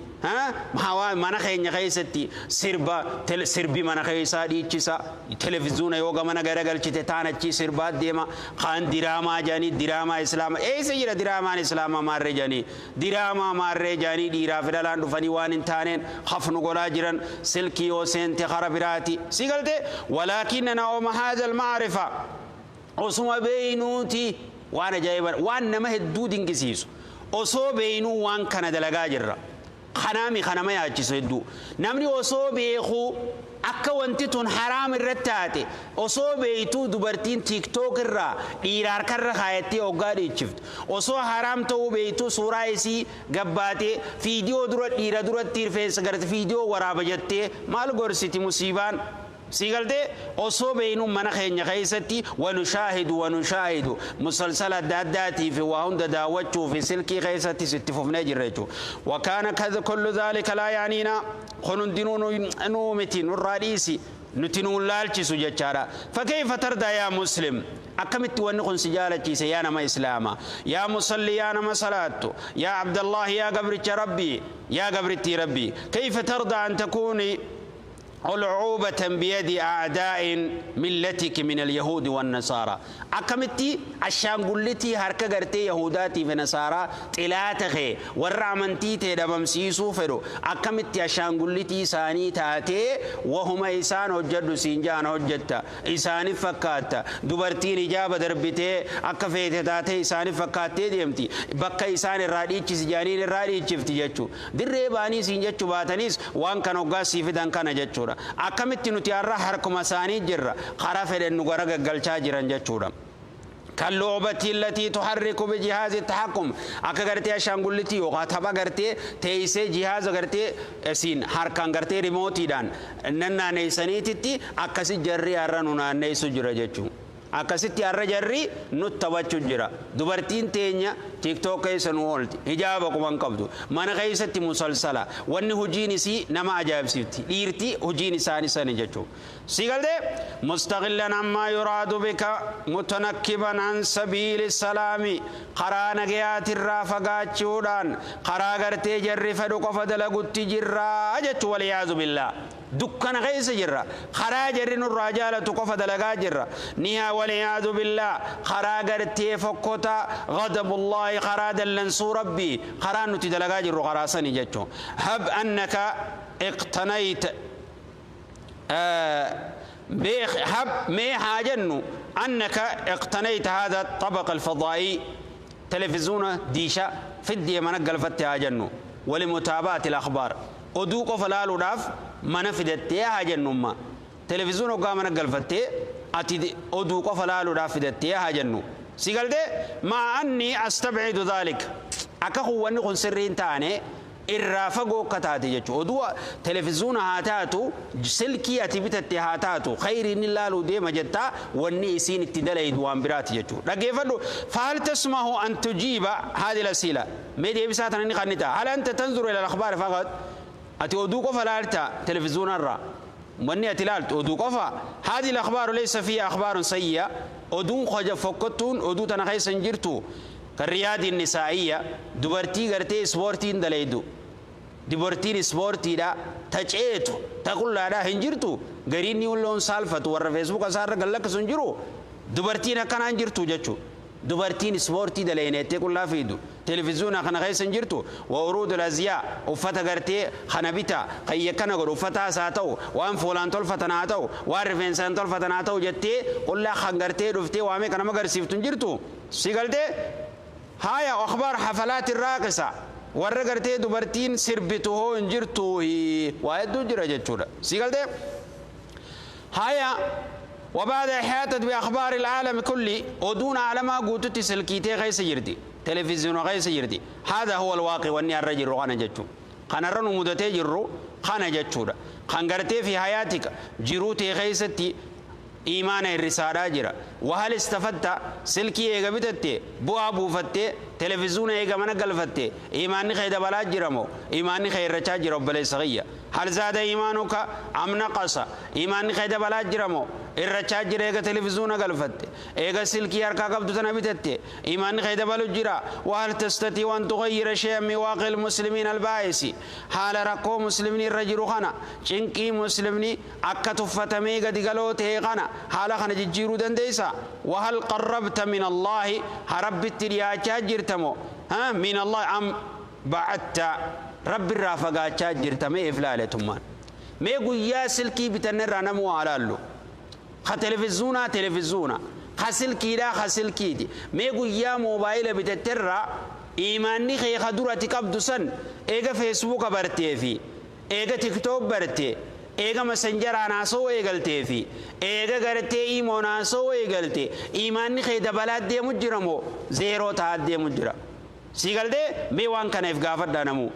Mana keenya keessatti sirba, sirbi mana keessaa dhiichisa. Televiziyoona yoo gamana garagalchite taan achii sirbaa deema. Kaan diraamaa jedhanii, diraamaa islaama eessa jira, diraamaan islaamaa maarree jedhanii, diraamaa maarree jedhanii, dhiiraa fi dhalaan dhufanii waan hin taaneen hafnu godhaa jiran. Silkii yoo seente kara biraati. Si galte? Walaakinna ooma haadha almaarifa, osuma beeynuuti waan ajaa'iba, waan nama hedduu dinqisiisu, osoo beeynuu waan kana dalagaa jirra. Kanaami kanama yaachisu hedduu. Namni osoo beekuu akka wanti tun haraam irratti taate osoo beeytuu, dubartiin TikTok irraa dhiira harkarra kaayattee hoggaa dhiichiftu, osoo haraam ta'uu beeytuu, suuraa isii gabbaatee fiidiyoo dura dhiira duratti rifeensa garte fiidiyoo waraaba jettee maal gorsiti musiibaan? Si galtee? Osoo beeynu mana keenya keessatti wanushaahidu wanushaahidu musalsala adda addaatii fi waa hunda daawwachuu fi silkii keessatti itti fufnee jirra jechuudha. Wakaana kullu dhaalika laa yaaniina, kun hundinuu nuu miti, nurraa dhiisi, nuti nuun laalchisu jechaadha. Fakkeeyfa tardaa yaa muslim, akkamitti wanni kun si jaalachiise yaa nama islaama, yaa musalli, yaa nama salaattu, yaa abdallahi, yaa gabricha Rabbii, yaa gabrittii Rabbii, kayfa tardaa an takuuni ألعوبة بيد أعداء ملتك من اليهود والنصارى؟ Akkamitti ashaangullitii harka gartee Yahudaatii fi Nasaaraa xilaata kee warra amantii tee dhabamsiisuu fedhu, akkamitti ashaangullitii isaanii taatee wahuma isaan hojjedhu siin jaan hojjetta, isaanif fakkaatta? Dubartiin hijaaba darbitee akka feete taatee isaanif fakkaattee deemti, bakka isaan irraa dhiichisi jaaniin irraa dhiichifti jechuu. Dirree baanii siin jechuu baatanis waan kana hoggaa sii fidan kana jechuudha. Akkamitti nuti har'a harkuma isaanii jirra, karaa fedhen nu gara gaggalchaa jiran jechuudha. كاللعبة التي تحرك بجهاز التحكم. Akka gartee ashaangullitii yookaan tapha gartee teessee jihaaza gartee isiin harkaan gartee rimootiidhaan nannaaneessaniititti akkasi jarri har'a nu naanneessu jira jechuudha. Akkasitti har'a jarri nu taphachuu jira. Dubartiin teenya TikTok keessa nu oolti. Hijaaba quban qabdu. Mana keessatti musalsala. Wanni hojiin isii nama ajaa'ibsiifti. Dhiirti hojiin isaanii sani jechuudha. Si galtee مستغلا عما يراد بك متنكبا عن سبيل السلام karaa nagayaatirraa fagaachuudhaan karaa gartee jarri fedhu qofa dalagutti jirraa jechuu والعياذ بالله. Dukkana keessa jirra. Karaa jarri nurraa jaalatu qofa dalagaa jirra. Niha والعياذ بالله karaa gartee fokkota غضب الله karaa dallansuu rabbii karaa nuti dalagaa jirru karaa sani jechuun. هب أنك اقتنيت هب mee haa jennu أنك اقتنيت هذا الطبق الفضائي تلفزيون diisha fiddee mana galfatte haa jennu ولمتابعة الأخبار oduu qofa laaluudhaaf mana fidattee haa jennumma. Televiziyoona hoggaa mana galfattee ati oduu qofa laaluudhaaf fidattee haa jennu. Si galtee مع أني أستبعد ذلك akka wanni kun sirrii hin taane irraa fagoo akka taate jechuudha. Oduu televiziyoona haa taatu, silkii ati bitatte haa taatu, khayriin ilaaluu deema jettaa, wanni isiin itti dalaydu waan biraati jechuudha. Dhaggeeffadhu. فهل تسمح أن تجيب هذه الأسئلة? Mee deebisaa tana ni kannita. هل أنت تنظر إلى الأخبار فقط? Ati oduu qofa laalta televiziyoona irraa? Wanni ati ilaaltu oduu qofa? هذه الأخبار ليس فيها أخبار سيئة? Oduun hoja fokkottuun oduu tana keessa hin jirtu? كالرياضة النسائية dubartii gartee ispoortiin dalaydu, dubartiin ispoortiidha ta ceetu ta qullaadha hin jirtu? Gariin ni loon saalfatu warra Facebooka isaarra gallakkisu hin jiru. Dubartiin akkanaa hin jirtu jechuudha. Dubartiin ispoortii daleyneettee qullaa fiidu televiziyoona kana keessa hin jirtu? وعروض الأزياء uffata gartee kana bita kayya kana godhu uffataas haa ta'u, waan fuulaan tolfatan haa ta'u, waan rifeensaan tolfatan haa ta'u jettee qullaa kan gartee dhuftee waamee kana agarsiiftu hin jirtu? Si galtee? Haya, أخبار حفلات الراقصة warra gartee dubartiin sirbitu hoo hin jirtu? Waa hedduu jira jechuudha. Si galtee? Haya, وبعد إحاطة بأخبار العالم كله oduun عالما guututti silkiitee keessa jirti, televiziyoona keessa jirti. هذا هو الواقع. Wanni har'a jirru kana jechuudha. Kanarra nu mudatee jirru kana jechuudha. Kan gartee في حياتك jiruu tee keessatti iimaana hirrisaadhaa jira. وهل استفدت? Silkii eega bitatte bu'aa buufatte, televiziyoona eega mana galfatte iimaanni kee dabalaa jira moo iimaanni kee hirrachaa jira? Obboleessa kiyya, هل زاد إيمانك أم نقص? Iimaanni kee dabalaa jira moo irrachaa jira? Eega televiziyoona galfatte, eega silkii harkaa qabdu tana bitatte, iimaanni kee dabalu jira? وهل تستطيع أن تغير شيئا من واقع المسلمين البائس? Haala rakkoo muslimni irra jiru kana, cinqii muslimni akka tuffatamee gadi galoo ta'e kana, haala kana jijjiiruu dandeessa? وهل قربت من الله? Rabbitti dhiyaachaa jirtamo من الله أم بعدت? Rabbi irraa fagaachaa jirta? Mee if laaletummaan mee guyyaa silkii bitanne irraa namuu haa laallu. Ka televiziyoonaa televiziyoona, ka silkiidhaa ka silkiiti. Mee guyyaa moobaayila bitatterraa iimaanni kee ka duratti qabdu san, eega Facebooka bartee fi eega TikTok bartee, eega Messengeraan haasa'uu eegaltee fi eega gartee imoon haasa'uu eegalte, iimaanni kee dabalaa deemu jira moo zeeroo ta'aa deemu jira? Si galtee? Mee waan kana if gaafadhaa namuu.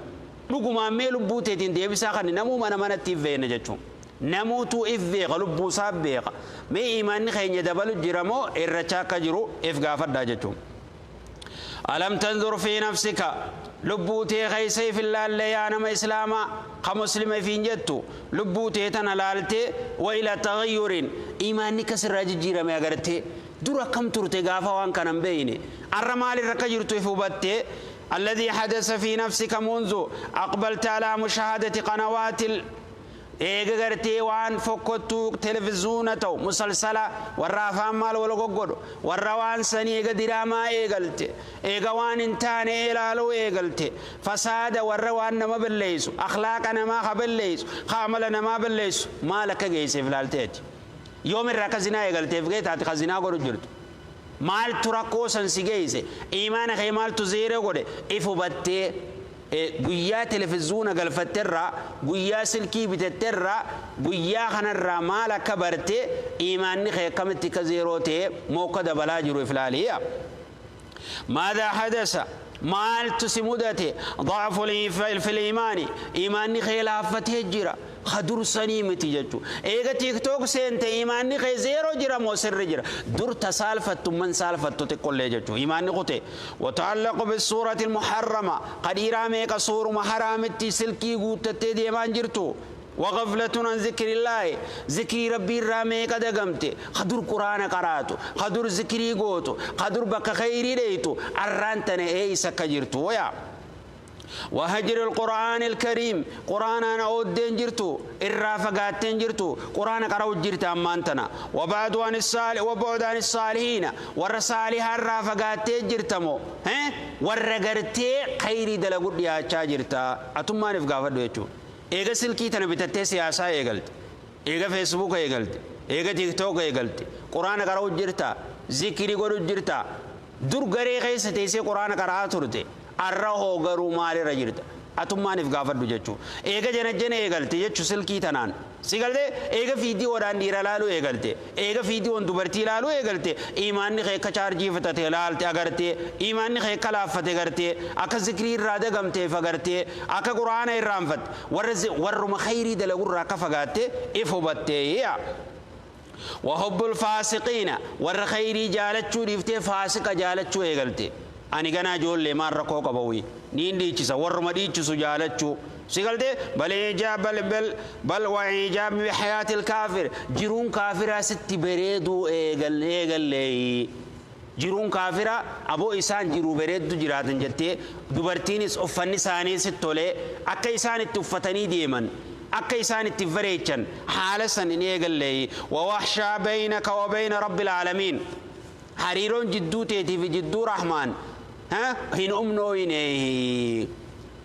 Dhugumaan mee lubbuu teetiin deebisaa kan namuu mana manatti if beekna jechuun. Namuutu if beeka, lubbuu isaa beeka. Mee iimaanni keenya dabalu jira moo irrachaa akka jiru if gaafadhaa jechuun. ألم تنظر في نفسك? Lubbuu tee keessa if ilaalle yaa nama islaamaa ka muslima ifiin jettu, lubbuu tee tana laaltee وإلى تغير iimaanni kasirraa jijjiirame agartee? Dura akkam turte gaafa waan kana hin beeyne? Arra maalirra akka jirtu if hubattee? الذي حدث في نفسك منذ أقبلت على مشاهدة قنوات eega gartee waan fokkottuu televiziyoona ta'u, musalsala warra afaan maal wal goggodhu, warra waan sanii eega diraamaa eegalte, eega waan hin taane ilaaluu eegalte, fasaada warra waan nama balleessu, akhlaaqa namaa ka balleessu, ka amala namaa balleessu, maal akka geesseef ilaalteeti? Yoomirraa akka zinaa eegalteef gee taate ka zinaa godhu jirtu, maaltu rakkoo san si geesse? Imaana kee maaltu zeeree godhe? If hubattee Guyyaa televizyoona galfatterraa, guyyaa silkii bitatterraa, guyyaa kanarraa maal akka barte, iimaanni kee akkamitti akka zeeroo ta'e moo akka dabalaa jiru if ilaaliya. ماذا حدث؟ Maaltu si mudate? ضعف في الإيمان, iimaanni kee laaffatee jira, ka dursanii miti jechu. Eega TikTok seente iimaanni kee zeeroo jira moo sirri jira? Dur ta saalfattu man saalfattu xiqqollee jechu, iimaanni kute. وتعلق بالصورة المحرمة, qadhiiraa meeqa suuruma haraamitti silkii guuttattee deemaan jirtu. وغفلة عن ذكر الله, ذكري ربي الرامي قد قمت. خدر قرآن قراتو, خدر ذكري قوتو, خدر بك خيري ليتو, أرانتنا اي سكجرتو ويا. وهجر القرآن الكريم, قرآن أنا أودين جرتو, الرافقاتين جرتو, قرآن قرأو جرت أمانتنا. وبعد عن الصالح وبعد عن الصالحين, والرسالح الرافقاتين جرتمو ها ورغرتي خيري دلقود يا جرتا. أتمان إفقافة يچو. Eega silkii tana bitattee siyaasaa eegalte, eega Facebook eegalte, eega TikTok eegalte, quraana qara'u jirta? Zikrii godhu jirta? Dur garee keessa teessee quraana qara'aa turte, arra hoo garuu maalirra jirta? Atummaaniif gaafadhu jechuu. Eega janajjana eegalte jechuu silkii tanaan si galte, eega fiidiyoodhaan dhiira laaluu eegalte, eega fiidiyoon dubartii laaluu eegalte, imaanni kee akka chaarjii fixate laalte agartee, imaanni kee akka laaffate agartee, akka zikrii irraa dagamteef agartee, akka quraana irraanfatte, warra warruma khayrii dalagurraa akka fagaatte if hubattee yaa. وحب الفاسقين, warra khayrii jaalachuu dhiiftee faasiqa jaalachuu eegalte. Ani ganaa ijoollee, maal rakkoo qabawi, niin dhiichisa, warruma dhiichisu jaalachuu si galte. بل إعجاب بل بل بل وإعجاب بحياة الكافر, jiruun kaafiraa sitti bareeduu eegal eegallee. Jiruun kaafira aboo isaan jiruu bareeddu jiraatan jettee, dubartiinis uffanni isaanii sitti tolee, akka isaan itti uffatanii deeman, akka isaan itti bareechan haala san hin eegallee. ووحشة بينك وبين رب العالمين, hariiroon jidduu teetii fi jidduu rahmaan hin umnooyine,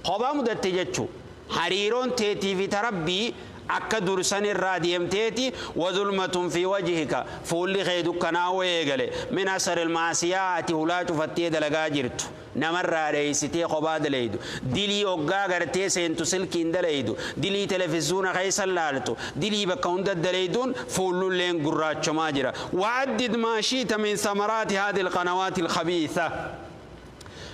kophaa mudatte jechu. Hariiroon teetii fi tarabbii akka dursan irraa deemteeti. وظلمة في وجهك, fuulli kee dukkanaa'uu eegale. من أثر المعصية, ati hulaa cufattee dalagaa jirtu, namarraa dheeysitee kophaa dalaydu, dilii hoggaa gartee seentu silkiin dalaydu, dilii televizyoona keessa laaltu, dilii bakka hunda dalayduun fuullulleen gurraachomaa jira. وعدد ما شئت من ثمرات هذه القنوات الخبيثة,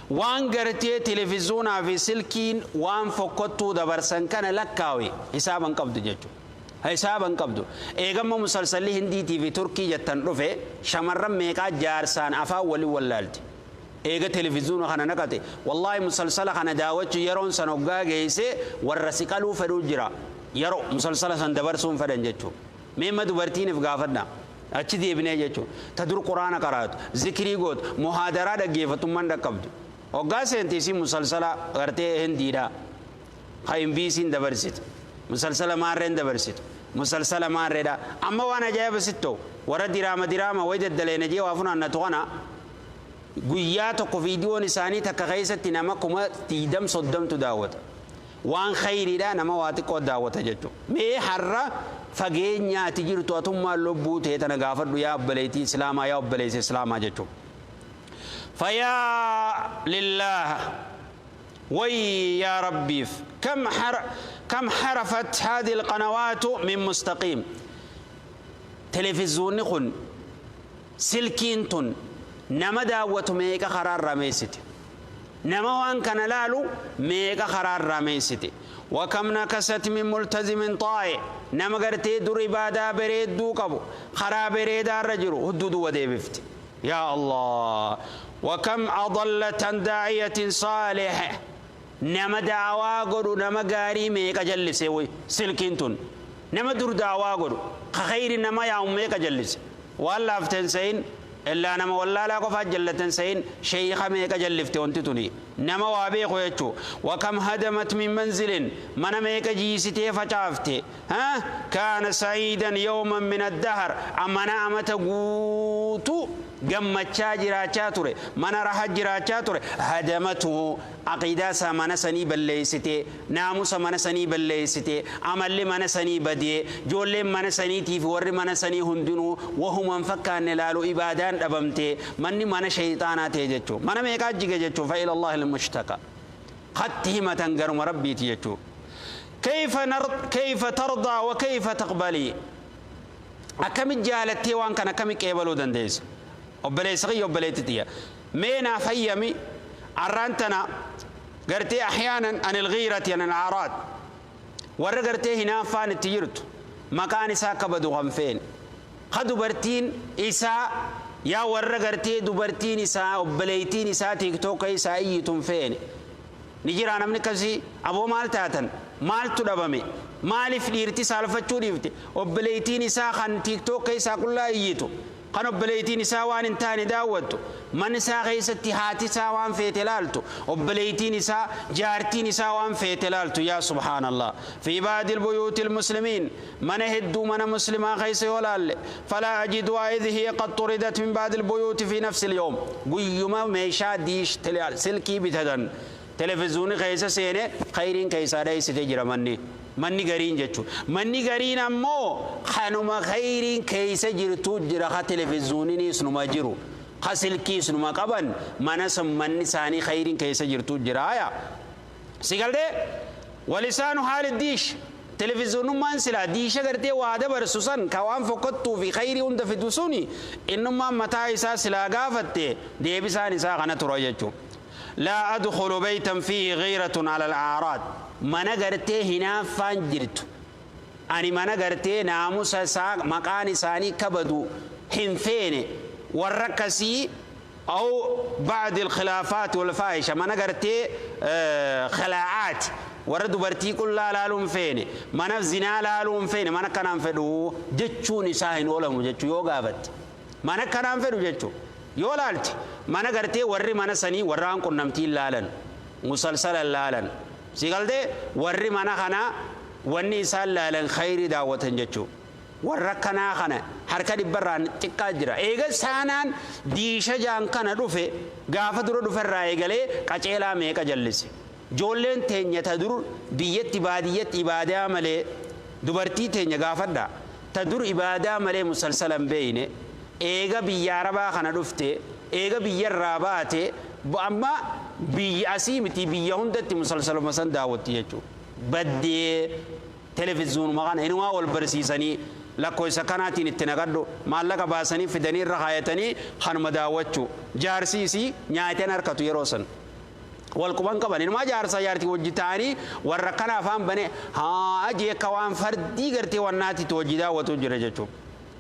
waan gartee televizyoonaa fi silkiin waan fokkottuu dabarsan kana lakkaawe, hisaaban qabdu jechuudha. Hisaaban qabdu. Eegamma musalsalli Hindiitii fi Turkii jettan dhufe, shamarran meeqaa jaarsaan afaan waliin wallaalti. Eega televizyoona kana naqate, wallaahi, musalsala kana daawwachuu yeroon san hoggaa geesse warra si qaluu fedhuu jira. Yeroo musalsala san dabarsuun fedhan jechuudha. Meemma dubartiiniif gaafadha. Achi deebinee jechuudha. Ta dur quraana qaraatu, zikrii gootu, muhaadaraa dhaggeeffatummaan dhaqqabdu. Hoggaa seenti isii musalsala gartee Hindiidha. Ka MBC'n dabarsitu. Musalsala maarreen dabarsitu. Musalsala maarreedha. Amma waan ajaa'iba sittoo warra diraama diraama wayi daddaleena jee waa funaannatu kana, guyyaa tokko viidiyoon isaanii takka keessatti nama 20,000 30tu daawwata. Waan khayriidha nama waa xiqqoo daawwata jechuudha. Mee har'a fageenyaati jirtu atummaan lubbuu ta'e tana gaafadhu, yaa obboleettii islaamaa, yaa obboleessa islaamaa jechuudha. فيا لله, وي يا ربي, كم حرفت هذه القنوات من مستقيم. تلفزيون kun, silkiin tun nama daawwatu meeqa karaarraa meessite? Nama waan kana laalu meeqa karaarraa meessite? وكم نكست من ملتزم طائع, nama gartee dur ibaadaa bareedduu qabu, karaa bareedaarra jiru hudduu duwwa deebifte. يا الله. وكم أضلت عن داعية صالح, nama daawaa godhu, nama gaarii meeqa jallise? Way silkiin tun nama dur daawaa godhu, ka khayri nama yaa'u meeqa jallise? Waan laaften sayin illaa nama wallaalaa qofaa jallatan sayin, sheeyika meeqa jallifte wanti tuni, nama waa beeku jechuu. وكم هدمت من منزل, mana meeqa jiisitee facaafte? ها كان سعيدا يوما من الدهر, amana amata guutuu gammachaa jiraachaa ture, mana raha jiraachaa ture, هدمته, aqiidaa isaa mana sanii balleessite, naamusa mana sanii balleessite, amalli mana sanii badee, ijoolleen mana saniitiif warri mana sanii hundinuu wahuman fakkaanne laalu, ibaadaan dhabamte, manni mana shayxaanaa ta'e jechuu. Mana meeqaa jige jechuu. فإلى الله المشتكى. Hatti himatan garuma rabbiiti jechuu. Kayfa tardaa wa kayfa taqbalii? Akkami jaalattee waan kana akkami qeebaluu dandeessa? Obboleessa kiyya, obboleetti tiyya, mee naaf hayyami. Arraan tana gartee ahyaanan anil ghiirati anil aaraad, warra gartee hinaaffaan itti jirtu, maqaan isaa akka badu kan feene, ka dubartiin isaa, yaa warra gartee dubartiin isaa, obboleettiin isaa TikToka isaa iyyitun feene ni jira namni akkasii. Aboo, maal taatan? Maaltu dhabame? Maaliif dhiirti saalfachuu dhiifte? Obboleettiin isaa kan TikToka isaa qullaa iyyitu, kan obboleettiin isaa waan hin taane daawwattu, mana isaa keessatti haati isaa waan feete laaltu, obboleettiin isaa, jaartiin isaa waan feete laaltu. Yaa subhaanallah, fi ba'di buyuuti almuslimiin, mana hedduu mana muslimaa keessa yoo laalle, falaa ajiduhaa idh hiya qad xuridat min ba'di albuyuuti fi nafsi alyawm. Guyyuma meeshaa diish silkii bitatan, televiziyoonii keessa seene, khayriin keessaa dheessite jira manni gariin jechuudha. Manni gariin ammoo kanuma khayriin keessa jirtu jira, ka televiziyooniinis numa jiru, ka silkiis numa qaban, mana san manni isaanii khayriin keessa jirtu jira. Aya, si galtee? Walisaanu haali diish, televiziyoonummaan silaa diisha gartee waa dabarsu san, ka waan fokkottuu fi khayrii hunda fidu suni, innummaan mataa isaa silaa gaafatte, deebisaan isaa kana tura jechuudha. Laa adkhulu baytan fiihi ghiiratun ala al-a'raad. Mana gartee hinaaffaan jirtu, ani mana gartee naamusa isaa, maqaan isaanii kabadu hin feene, warra akkasii, aw ba'di alkhilaafaat walfaahisha, mana gartee khilaa'aat, warra dubartii qullaa laaluu hin feene, mana zinaa laaluu hin feene, mana kanaan fedhu jechuun isaa hin oolamu jechuu. Yoo gaafatte, mana kanaan fedhu jechuu yoo laalte, mana gartee warri mana sanii warra waan qunnamtiin laalan, musalsala laalan, si galtee? Warri mana kanaa wanni isaan laalan khayrii daawwatan jechuu. Warra kanaa kana harka dhibbarraan xiqqaa jira. Eega saanaan diisha jaan kana dhufe, gaafa dura dhuferraa eegalee qaceelaa meeqa jallise. Ijoolleen teenya ta dur biyyatti baadiyyatti ibaadaa malee, dubartii teenya gaafadha, ta dur ibaadaa malee musalsala hin beeyne, eega biyya arabaa kana dhufte, eega biyyarraa baate, amma biyya asii miti, biyya hundatti musalsaluma san daawwatti jechuudha. Baddee televiziyoonuma kana inumaa wal barsiisanii, lakkoofsa kanaatiin itti naqadhu, maallaqa baasanii fidanii irra kaayatanii kanuma daawwachuu. Jaarsiisii nyaateen harkatu yeroo san wal quban qaban. Inumaa jaarsaa jaartii wajji ta'anii warra kana afaan bane haa ajee akka waan fardii gartee wannaatitti wajji daawwatu jira jechuudha.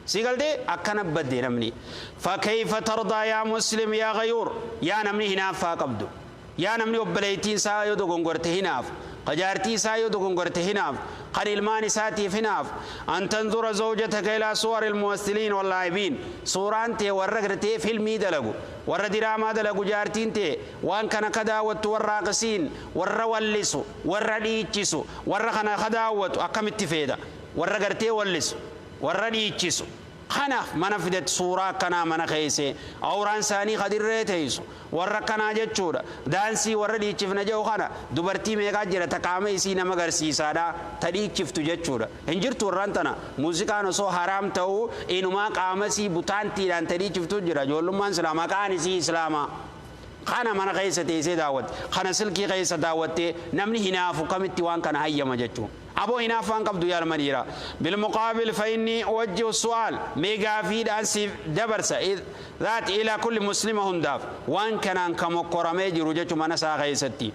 Si galtee? Akkana badde namni. Fakayfa tardaa yaa muslim yaa gayuur? Yaa namni hinaaffaa qabdu, yaa namni obboleettiin isaa yoo dogongorte hinaaf, ka jaartii isaa yoo dogongorte hinaaf, kan ilmaan isaatiif hinaaf, an tanzura zawjataka ilaa suwari almuwassiliin wallaa'ibiin, suuraan tee warra gartee filmii dalagu, warra diraamaa dalagu, jaartiin tee waan kana ka daawwattu, warra aqisiin, warra wallisu, warra dhiichisu, warra kana ka daawwatu akkamitti feeda? Warra gartee wallisu, warra dhiichisu kana mana fidet, suuraa akkanaa mana keesse, awraan isaanii kadirree teessu, warra akkanaa jechuudha. Daansii warra dhiichifna jedhu kana, dubartii meeqaa jira ta qaama isii nama agarsiisaadha ta dhiichiftu jechuudha? Hin jirtu. Warraan tana muuziqaan osoo haraam ta'uu, inumaa qaama isii butaantiidhaan ta dhiichiftu jira. Ijoollummaan silaa maqaan isii islaamaa kana mana keessa teessee daawwatte, kana silkii keessa daawwattee, namni hinaafu kamitti waan kana hayyama jechuudha? Aboo, hinaaffaan qabdu yaa ilma dhiiraa. Bilmuqaabil fa inni uwajjihu su'aal, mee gaafiidhaan siif dabarsa dhaat ilaa kulli muslima hundaaf, waan kanaan ka mokkoramee jiru jechu mana isaa keessatti.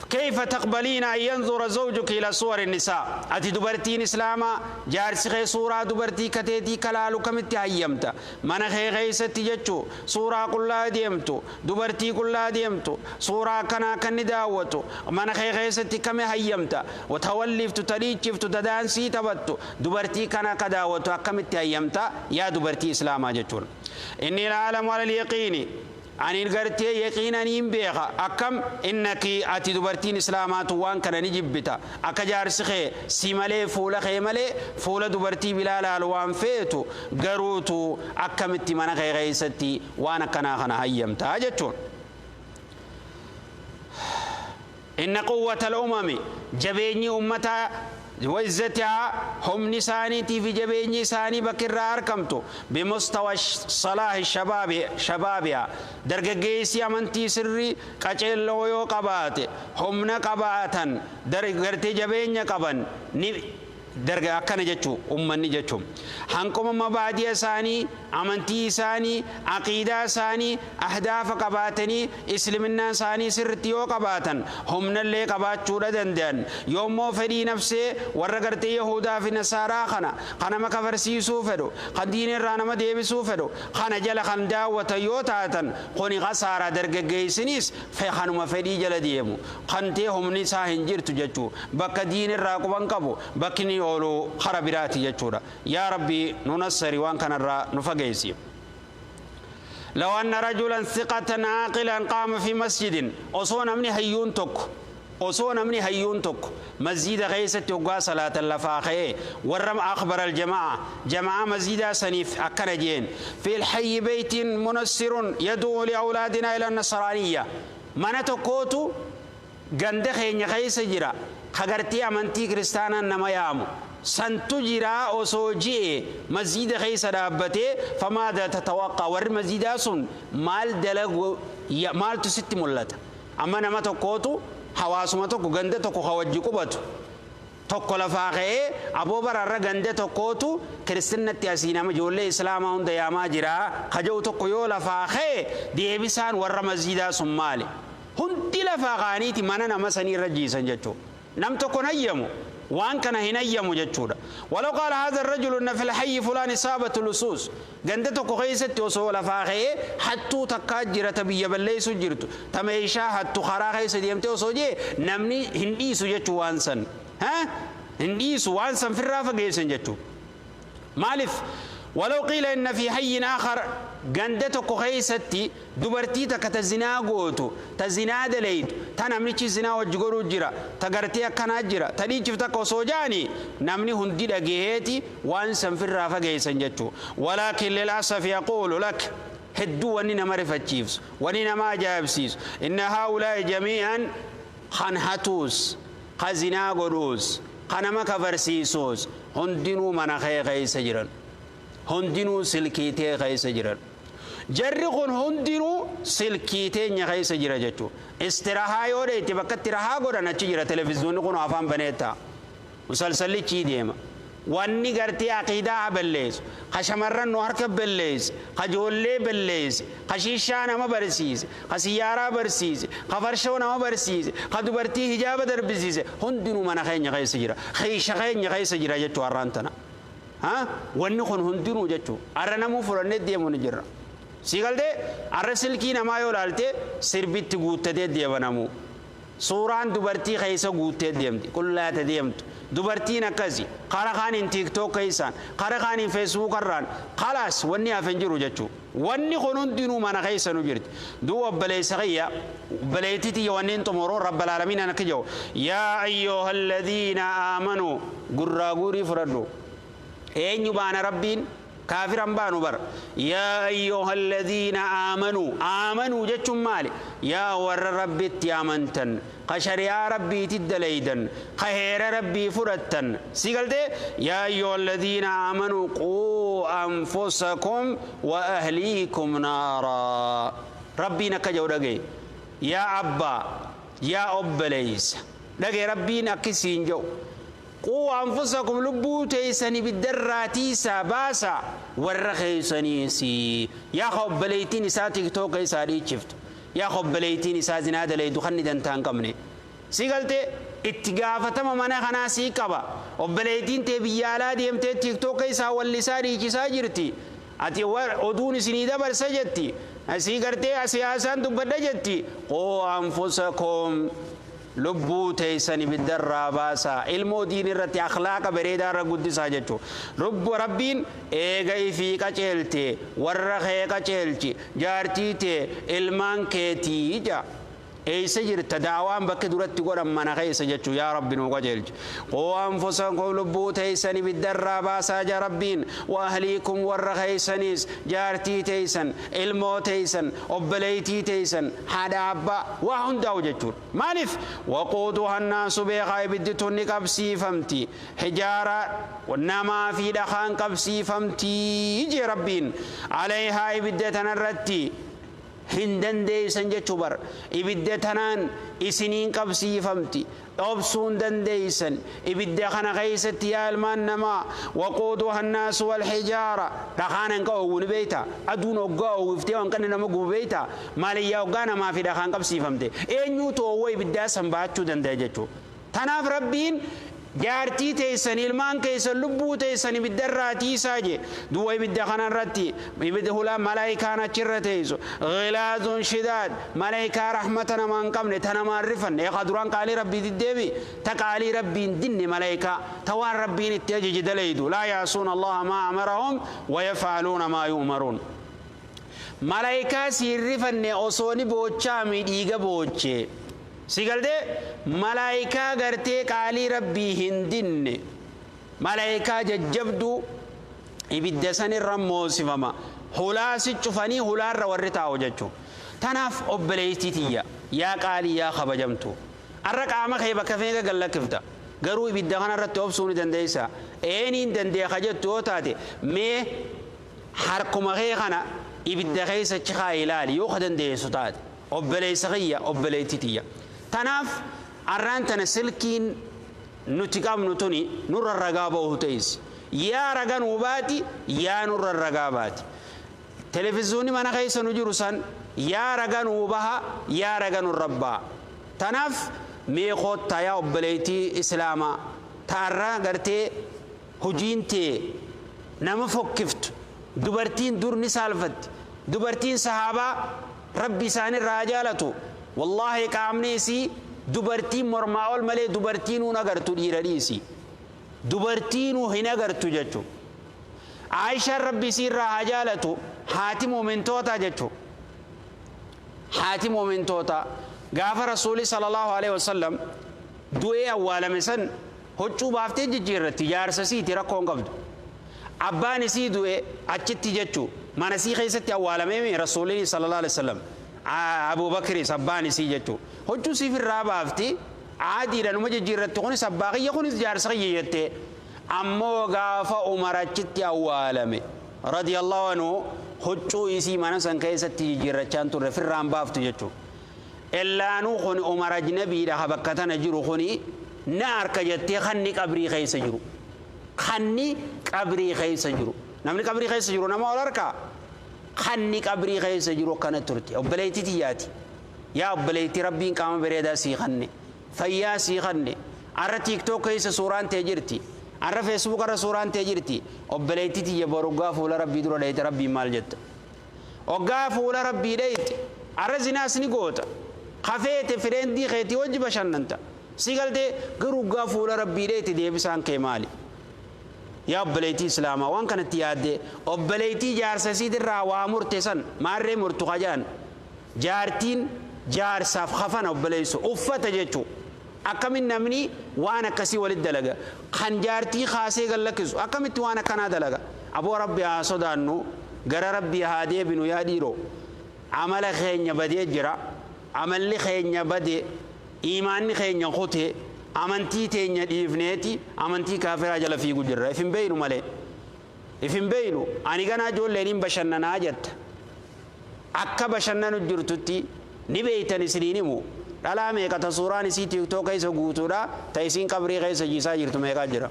كيف تقبلين أن ينظر زوجك إلى صور النساء؟ أتي دبرتين إسلاما، jaarsi kee suuraa dubartii kateetii kalaalu kamitti hayyamta? Mana kee keessatti jechu, suuraa qullaa deemtu, dubartii qullaa deemtu, suuraa akkanaa kan ni daawwatu mana kee keessatti kami hayyamta? Tawalliiftu, ta dhiichiftu, ta daansii taphattu, dubartii kana akka daawwatu akkamitti hayyamta, yaa dubartii islaamaa jechuudha? Inni la'alamu ala yaqiini, ani gartee yaqiinaniin beeka akkam innaki ati dubartiin islaamaatu waan kana ni jibbita, akka jaarsi kee si malee, fuula kee malee fuula dubartii bilaa laalu waan feetu. Garuutu akkamitti mana kee keessatti waan akkanaa kana hayyamtaa jechuun? Inna quwwata al-umami, jabeenyi ummataa وعزتها هم نساني في جبيني ساني بكر أركمتو بمستوى صلاح الشباب شبابها درجة أمنتي سري قتل لو قبات هم نقباتا درجة جبيني قبن درجة أكن جتشو أمني جتشو هنكم مبادئ ساني أمنتي ساني عقيدة ساني أهداف قباتني إسلامنا ساني سرتيو قباتن هم نلي قبات شورا دندن يوم مو فري نفسه ورقرتي يهودا في نصارى خنا خنا ما كفرسي سوفرو خدين الرانا ما ديبي سوفرو خنا جل خن داوة يوتاتن خوني خسارة درجة جيسنيس في خنو ما فري جل ديمو خنتي هم نسا هنجر تجتشو بك دين الراقبان كبو بكني أولو خربراتي جتشورا يا ربي ننصري وان كان الرا نفقيسي. لو أن رجلا ثقة عاقلا قام في مسجد أصونا من هيون تك أصونا من هيون تك مسجد غيسة يقى صلاة اللفاخي ورم أخبر الجماعة جماعة مسجد سنيف أكرجين في الحي بيت منصر يدعو لأولادنا إلى النصرانية من تكوتو غندخين غيسة جرا خغرتي أمنتي كريستانا نما سنتو جرا أوسو جي مزيد خيس دابته فماذا تتوقع ور مزيد سن مال دلغ مال تست ملت أما نما تكوتو حواسما تكو غند تكو خوجي قبتو تكو لفاقه أبو برر غند تكوتو كريستنا تياسينا مجولي إسلام هون دياما جرا خجو تكو يو لفاقه ديبسان ور مزيد سن مالي هندي لفاقانيتي مانا نما سني رجيسان جتو نم تكو نيمو وان كان هنا يمجدودا. ولو قال هذا الرجل ان في الحي فلان إصابة اللصوص غندتو كويست وسو لفاخه حتو تكاجرة بي بلي سجرت تميشا حتو خراخه سديمته وسوجي نمني هندي سجتو وانسن ها هندي وانسن في الرافه جيسن جتو مالف. ولو قيل ان في حي اخر غندتو كويستي دبرتي تكتزنا غوتو تزنا دليت تنمني زنا وجغرو جرا تغرتي كنا جرا تدي كوسوجاني نمني هندي دغهتي وان في الرافه جيسن جتو. ولكن للاسف يقول لك هدو وني نمرفتشيفس وني نما جابسيس ان هؤلاء جميعا خنحتوس خزنا غروس خنما كفرسيسوس هندينو منخه غيس جرا هندينو سلكيتي غيس جرا جرقون هندينو سلكيتي نغيس جرا جتو استراحة يوري تبقى راحة غورا نتشي جرا تلفزيون كونو أفهم بنيتا مسلسل چي ديما واني غرتي عقيدة بليس خشمرن نوارك بليس خجولي بليس خشيشة نما برسيس خسيارة برسيس خفرشو نما برسيس خدوبرتي حجاب دربسيس هندينو منخي نغيس جرا خيشخي نغيس جرا جتو أرانتنا ها واني خون هندينو جتو أرنمو فرنة ديمو نجرا سيقال دي أرسل كي نما يولالتي سربت قوتة ديبنمو سوران دبرتي خيسا قوتة ديمتي كلها تديمت دبرتي نكزي قرخان تيك توك كيسان قرخان فيسبوك الران خلاص وني أفنجرو جتو وني خون دينو ما نخيسا نجرت دو بلي سغيا بليتي ونين تمرو رب العالمين أنا كجو يا أيها الذين آمنوا قراغوري فردو أين يبان ربين كافر بانو بر يا أيها الذين آمنوا آمنوا جتشم مالي يا ور ربي تيامنتن قشر يا ربي تدليدن خير ربي فرتن سيقلتي يا أيها الذين آمنوا قوا أنفسكم وأهليكم نارا ربي نكجو دقي يا أبا يا أبليس دقي ربي نكسين جو قوا أنفسكم لبو تيسني بالدراتي ساباسا والرخيسني سي يا خب بليتيني ساتيك توقي ساري شفت يا خب بليتيني سازنا دلي دخني دنتان كمني سيقلتي اتقافة منا خنا سيكبا وبليتين تبيالا ديمتي تيك توقي سا واللي ساري كساجرتي أتي ودون سنيدا برسجتي سيقرتي أسياسان دبدجتي قوا أنفسكم لبو تيسني بالدرة باسا علمو دين الرتي أخلاق بريدا رقود ساجتو رب ربين إيغاي في كچلتي ورخي كچلتي جارتي تي علمان كيتي جا Eessa jirta? Daawaan bakki duratti godhan mana keessa jechuu. Yaa Rabbi, nuu qajeelchi. Quu anfusakum, lubbuu teeysan ibiddarraa baasaa ja Rabbiin. Wa ahliikum, warra keeysaniis, jaartii teeysan, ilmoo teeysan, obboleeytii teeysan, haadha, abbaa, waa hundaa'u jechuudha. Maaliif? Waquuduha annaasu, beekaa, ibiddi tun ni qabsiifamti, hijaara, namaa fi dhakaan qabsiifamtii jee Rabbiin. Alayhaa, ibidda tanarratti hin dandeeysan jechuu bar. Ibidda tanaan isiniin qabsiifamti, obsuu hin dandeeysan ibidda kana keeysatti, yaa ilmaan namaa. Waquuduha annaasu walhijaara. Dhakaan hanqa oowwu ni beeyta. Aduun hoggaa oowwiftee hanqanni nama gubu beeyta. Maaliyyaa hoggaa namaa fi dhakaan qabsiifamte, eenyuutu oowwa ibiddaa san baachuu danda'a jechuu? Tanaaf Rabbiin jaartii teessan, ilmaan keessan, lubbuu teessan ibiddarraa tiisaa je. Du'a ibidda kanarratti, ibidda hulaa malaayikaan achirra teessu ghilaazun shidaad, malaayikaa rahmata namaa hin qabne, ta namaan rifanne. Eegaa duraan qaalii Rabbii diddeemi, ta qaalii Rabbiin dinne, malaayikaa ta waan Rabbiin itti ajaje dalaydu. Laa yaasuuna Allaha maa amarahum wayaf'aluuna maa yu'maruun. Malaayikaa siin rifanne, osoo ni boochaami dhiiga boochee si galtee, malaayikaa gartee qaalii Rabbii hin dinne, malaayikaa jajjabduu ibidda sanirra moosifama. Hulaa si cufanii, hulaarra warri taa'u jechuu. Tanaaf obboleettii tiyya, yaa qaalii, yaa kabajamtu, arra qaama kee bakka feega gallakkifta, garuu ibidda kanarratti obsuu ni dandeessa? Eeniin dandeeka jettu yoo taate, mee harkuma kee kana ibidda keessa chikaa ilaali yoo ka dandeessu taate, obboleessa kiyya, obboleettii tiyya. Tanaaf arraan tana silkiin nuti qabnu tuni nurra ragaa bahu ta'is. Yaa raga nuu baati, yaa nurra ragaa baati. Televiziyoonni mana keessa nu jiru san yaa raga nuu baha, yaa raga nurra baha. Tanaaf mee koottaa, yaa obboleettii islaamaa, ta'arra gartee hojiin tee nama fokkiftu. Dubartiin dur ni saalfatti. Dubartiin sahaabaa, Rabbi isaanirraa jaalatu, wallaahi qaamni isii dubartiin mormaa ol malee dubartiinuu hin agartu. Dhiira dhiisi, dubartiinuu hin agartu jechu. Aayishaan, Rabbi isiirraa haa jaalatu, haati muumintootaa jechu, haati muumintootaa, gaafa Rasuuli sallallahu alaihi wasallam du'ee awwaalame san huccuu baaftee jijjiirratti. Jaarsa siiti, rakkoo hin qabdu. Abbaan isii du'e achitti jechu, mana isii keessatti awwaalamee Rasuulli sallallahu alaihi wasallam, Abubakris abbaan isii jechu, huccuu siif irraa baafti, aadiidha, numa jijjiirratti. Kunis abbaa kiyya, kunis jaarsa kiyya jettee. Ammoo gaafa Umar achitti awwaalame radiyallahu anhu, huccuu isii mana san keessatti jijjiirrachaan turre, firraan baaftu jechuudha. Ellaanuu kun Umar ajnabiidha, ha bakka tana jiru kuni na harka jettee. Kanni qabrii keessa jiru, kanni qabrii keessa jiru, namni qabrii keessa jiru nama ol harkaa, kanni qabrii keessa jiru akkana turte. Obboleettii tiyyaati, yaa obboleettii, Rabbiin qaama bareedaa sii kanne, fayyaa sii kanne. Arra TikTok keessa suuraan tee jirti, arra Facebook irra suuraan tee jirti. Obboleettii tiyya, boruggaa fuula Rabbii dura dheeyte, Rabbiin maal jetta oggaa fuula Rabbii dheeyte? Arra zinaas ni goota, kafeete friendii keetii wajji bashannanta, si galtee? Garuu oggaa fuula Rabbii dheeyte deebisaan kee maali? Yaa obboleettii islaamaa, waan kanatti yaadde, obboleettii jaarsa isiitirraa waa murte san maarree murtu kajaan. Jaartiin jaarsaaf kafana, obboleessu, uffata jechuu. Akkamin namni waan akkasii walit dalaga? Kan jaartii kaasee gallakkisu akkamitti waan akkanaa dalaga? Aboo, Rabbi haa sodaannu, gara Rabbii haa deebinu. Yaa dhiiroo, amala keenya badee jira. Amalli keenya bade, iimaanni keenya kute, amantii teenya dhiifneeti amantii kaafiraa jala fiigu jirra. If hin beeynu malee, if hin beeynu. Ani ganaa ijoolleen hin bashannanaa jetta. Akka bashannanu jirtutti ni beeytan. Isiniin himu, dhalaa meeqa ta suuraan isii TikTok keessa guutuudha, ta isiin qabrii keessa jiisaa jirtu meeqaa jira,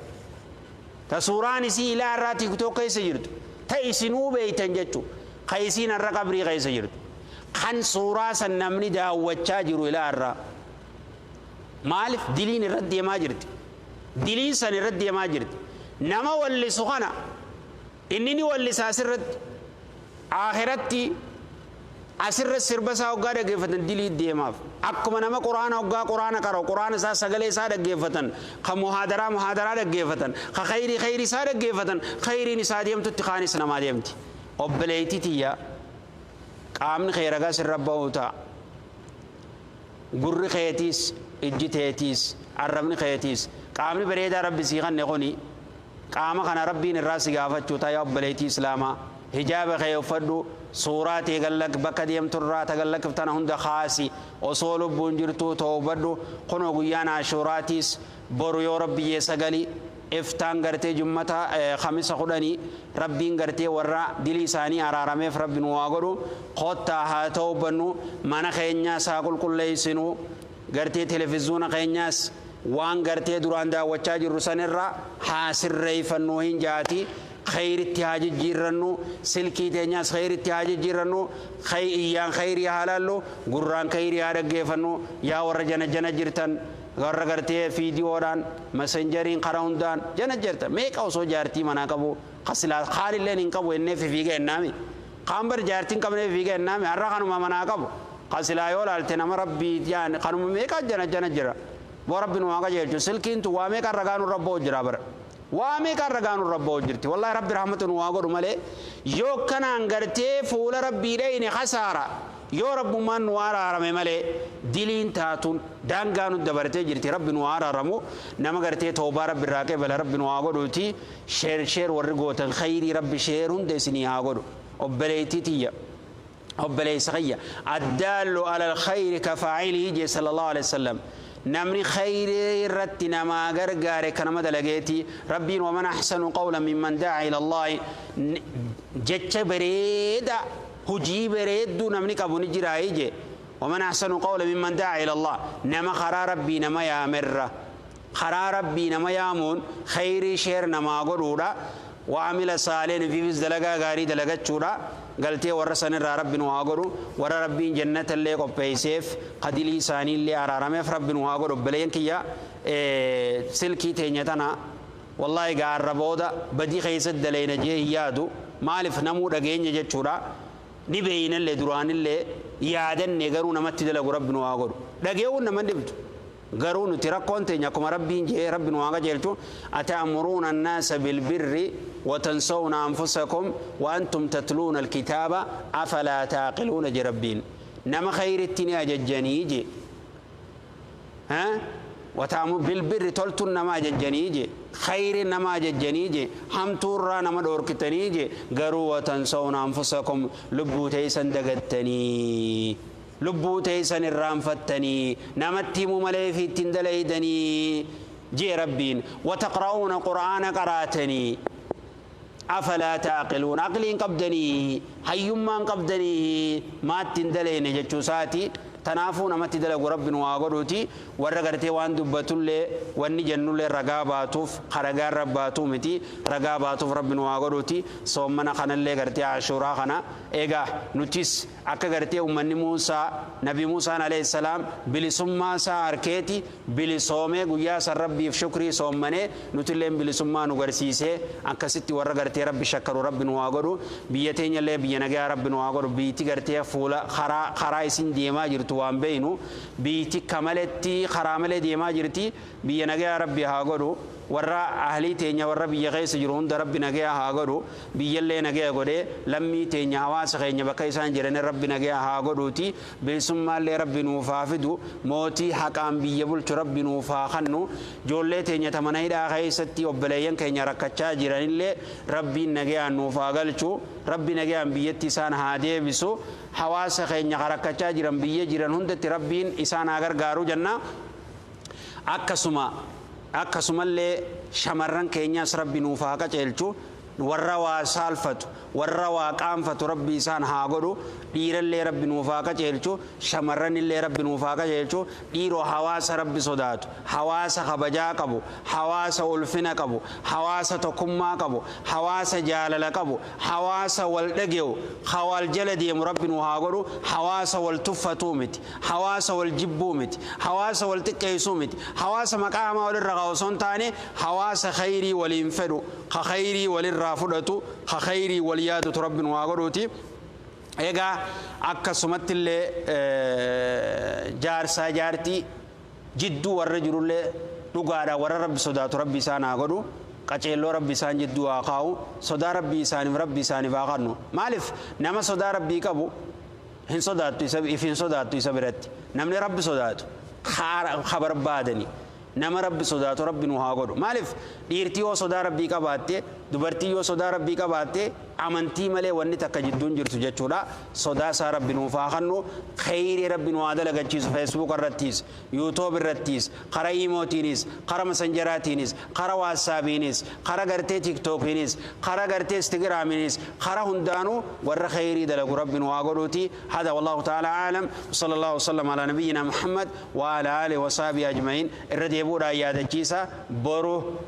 ta suuraan isii ilaa irraa TikTok keessa jirtu, ta isinuu beeytan jechu, ka isiin har'a qabrii keessa jirtu, kan suuraa san namni daawwachaa jiru ilaa irraa. Maaliif? Diliin irratti deemaa jirti, diliin san irratti deemaa jirti. Nama wallisu kana inni ni wallisa asirratti, akhiratti asirra sirba isaa hoggaa dhaggeeffatan dilii deemaaf. Akkuma nama Quraana hoggaa Quraana qara'u, Quraana isaa, sagalee isaa dhaggeeffatan, ka muhaadaraa muhaadaraa dhaggeeffatan, ka khayrii khayrii isaa dhaggeeffatan, khayriin isaa deemtutti kaanis namaa deemti. Obboleettii tiyya, qaamni kee ragaa sirra ba'uu ta'a. Gurri keetiis, ijji teetiis, arrabni keetiis, qaamni bareedaa Rabbi sii kanne kuni, qaama kana Rabbiin irraa si gaafachuu ta'a. Yaa obboleettii Islaamaa, hijaaba kee uffadhu, suuraa tee gallak bakka deemturraa tagallakiftana hunda kaasi, osoo lubbuun jirtuu toobadhu. Kunoo guyyaan Ashuuraatiis boru yoo Rabbi jee 9, iftaan gartee jummata Kamisa 10. Rabbiin gartee warra dilii isaanii araarameef Rabbi nu haa godhu. Kottaa haa toobannu, mana keenyaas haa qulqulleessinu, gartee televiziyoona keenyaas waan gartee duraan daawwachaa jirru sanirra haa sirreeffannu hin jaati, khayritti haa jijjiirrannu. Silkii teenyaas khayritti haa jijjiirrannu, iyyaan khayrii haa laallu, gurraan khayrii haa dhaggeeffannu. Yaa warra jana jana jirtan, warra gartee fiidiyoodhaan, messenjeriin, karaa hundaan jana jirta, meeqa osoo jaartii manaa qabu kasilaa kaanilleen hin qabu ennee fiiga ennaami, kaan bar jaartiin qabnee fiiga ennaami, har'a kanuma manaa qabu kasilaa yoo laalte nama Rabbii jaan kanuma meeqa jana jana jira. Boo Rabbi nu haa qajeelchu. Silkiin tu waa meeqa ragaa nu rabboo jira bara, waa meeqa ragaa nu rabboo jirti. Wallahi Rabbi rahmatu nu waa godhu malee, yoo kanaan gartee fuula Rabbii dhayne kasaara. Yoo Rabbummaan nu araarame malee, diliin taatuun daangaa nu dabartee jirti. Rabbi nu araaramu, nama gartee toobaa Rabbi irraa qeebala Rabbi nu haa godhuuti. Share share warri gootan, khayrii Rabbi share hunda isinii haa godhu. Obboleettii tiyya, obboleessa kiyya, الدال على الخير كفاعله jee صلى الله عليه وسلم. Namni khayrii irratti namaa gargaare kanama dalageeti. Rabbiin ومن أحسن قولا ممن دعا إلى الله. Jecha bareeda, hujii bareedduu namni qabu ni jiraayi jee. ومن أحسن قولا ممن دعا إلى الله, nama karaa Rabbii nama yaamerra. Karaa Rabbii nama yaamuun khayrii share namaa godhuudha, وعمل صالحا, fiifis dalagaa gaarii dalagachuudha. Galtee warra sanirraa Rabbi nu haa godhu. Warra Rabbiin jannata illee qopheesseef, qadilii isaanii illee araarameef Rabbi nu haa godhu. Obboleeyyan kiyya, silkii teenya tana wallaahi gaarra booda badii keessatti daleena jee hin yaadu. Maaliif? Namuu dhageenya jechuudha ni beeynallee, duraanillee yaadanne, garuu namatti dalagu Rabbi nu haa godhu. Dhageewun nama dhibdu, garuu nuti rakkoon teenya akkuma Rabbiin jee, Rabbi nu haa qajeelchu: أتأمرون الناس بالبر وتنسون أنفسكم وأنتم تتلون الكتاب أفلا تعقلون je Rabbiin. Nama khayritti ni ajajjanii je, ها وتأمر بالبر, toltuun nama ajajjanii je, khayri nama ajajjanii je, hamtuurraa nama dhoorkitanii je, garuu وتنسون أنفسكم, lubbuu teeysan dagattanii, lubbuu teeysan irraanfattanii, namatti himuu malee fi ittiin dalaydanii jee Rabbiin. وتقرؤون, qur'aana qaraatanii, أفلا تعقلون, aqliin qabdanii, hayyummaan qabdanii, maatti hin dalayne jechuu isaati. Tanaafuu namatti dalagu Rabbi nu haa godhuuti. Warra gartee waan dubbatullee, wanni jennullee ragaa baatuuf, ragaa irra baatuu miti, ragaa baatuuf Rabbi nu haa godhuuti. Soommana kanallee, gartee Ashuuraa kana egaa, nutis akka gartee ummanni Muusaa, Nabi Muusaan عليه السلام bilisummaa isaa harkeeti bilisoomee guyyaa san Rabbiif shukrii soommanee, nutilleen bilisummaa nu garsiisee, akkasitti warra gartee Rabbi shakkaru Rabbi nu haa godhu. Biyya teenyallee biyya nagaa Rabbi nu haa godhu. Biyyatti gartee fuula karaa karaa isin deemaa jirtu waan beeynu, biyyatti kamaletti karaa malee deemaa jirti. Biyya nagaa Rabbi haa godhu. Warra ahlii teenya, warra biyya keessa jiru hunda Rabbi nagaa haa godhu. Biyyallee nagaa godhee, lammii teenya, hawaasa keenya bakka isaan jiran Rabbi nagaa haa godhuuti. Bilisummaallee Rabbi nuuf haa fidu. Mootii haqaan biyya bulchu Rabbi nuuf haa kennu. Ijoollee teenya tamana hidhaa keessatti obboleeyyan keenya rakkachaa jiranillee Rabbiin nagaan nuuf haa galchu. Rabbi nagaan biyyatti isaan haa deebisu. Hawaasa keenya rakkachaa jiran biyya jiran hundatti Rabbiin isaan haa gargaaru jenna. Akkasumallee shamarran keenyaas Rabbi nuuf haa qaceelchu. Warra waa saalfatu, warra waa qaanfatu Rabbi isaan haa godhu. Dhiirallee Rabbi nuuf haa qaceelchu, shamarranillee Rabbi nuuf haa qaceelchu. Dhiiroo, hawaasa Rabbi sodaatu, hawaasa kabajaa qabu, hawaasa ulfina qabu, hawaasa tokkummaa qabu, hawaasa jaalala qabu, hawaasa wal dhage'u, wal jala deemu Rabbi nu haa godhu. Hawaasa wal tuffatuu miti, hawaasa wal jibbuu miti, hawaasa wal xiqqeessuu miti, hawaasa maqaa hamaa walirra qabu osoo hin taane, hawaasa khayrii waliin fedhu, ka khayrii walirraa fudhatu, ka khayrii wal yaadatu Rabbi nu haa godhuuti. Egaa akkasumatti illee jaarsaa jaartii jidduu warra jirullee dhugaadha, warra Rabbi sodaatu Rabbi isaan haa godhu. Qaceelloo Rabbi isaan jidduu haa kaa'u. Sodaa Rabbii isaaniif, Rabbi isaaniif haa kennu. Maaliif? Nama sodaa Rabbii qabu Hin sodaattu isa, if hin sodaattu isa biratti. Namni Rabbi sodaatu ka barbaadani. Nama Rabbi sodaatu Rabbi nu haa godhu. Maaliif dhiirtii yoo sodaa Rabbii qabaatte, dubartii yoo sodaa Rabbii qabaatte, amantii malee wanni takka jidduun jirtu jechuudha. Sodaa isaa Rabbi nuuf haa kennu, kheyrii Rabbi nu haa dalagachiisu. Facebook irrattis, YouTube irrattis, kara Imootiinis, kara Messenjeraatiinis, kara WhatsAppiinis, kara gartee TikTokiinis, kara gartee Instagramiinis, kara hundaanuu warra kheyrii dalagu Rabbi nu haa godhuuti. Hada wallahu ta'ala aalam. Sallallahu wasallam ala nabiyyina Muhammad wa ala alihi wa sahbihi ajma'in. Irra deebuudhaan yaadachiisa, boru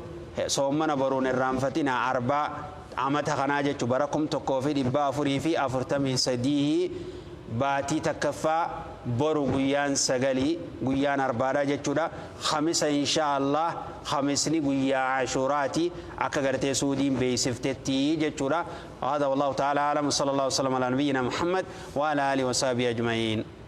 soommana boruun irraanfatina, arbaa amata kanaa jechu, bara 1443 baatii takkaffaa, boru guyyaan 9, guyyaan arbaadha jechuudha. Khamisa insha Allah, khamisni guyyaa Ashuraati akka gartee Suudiin beeksiftetti jechuudha. هذا والله تعالى أعلم، صلى الله وسلم على نبينا محمد وعلى آله وصحبه أجمعين.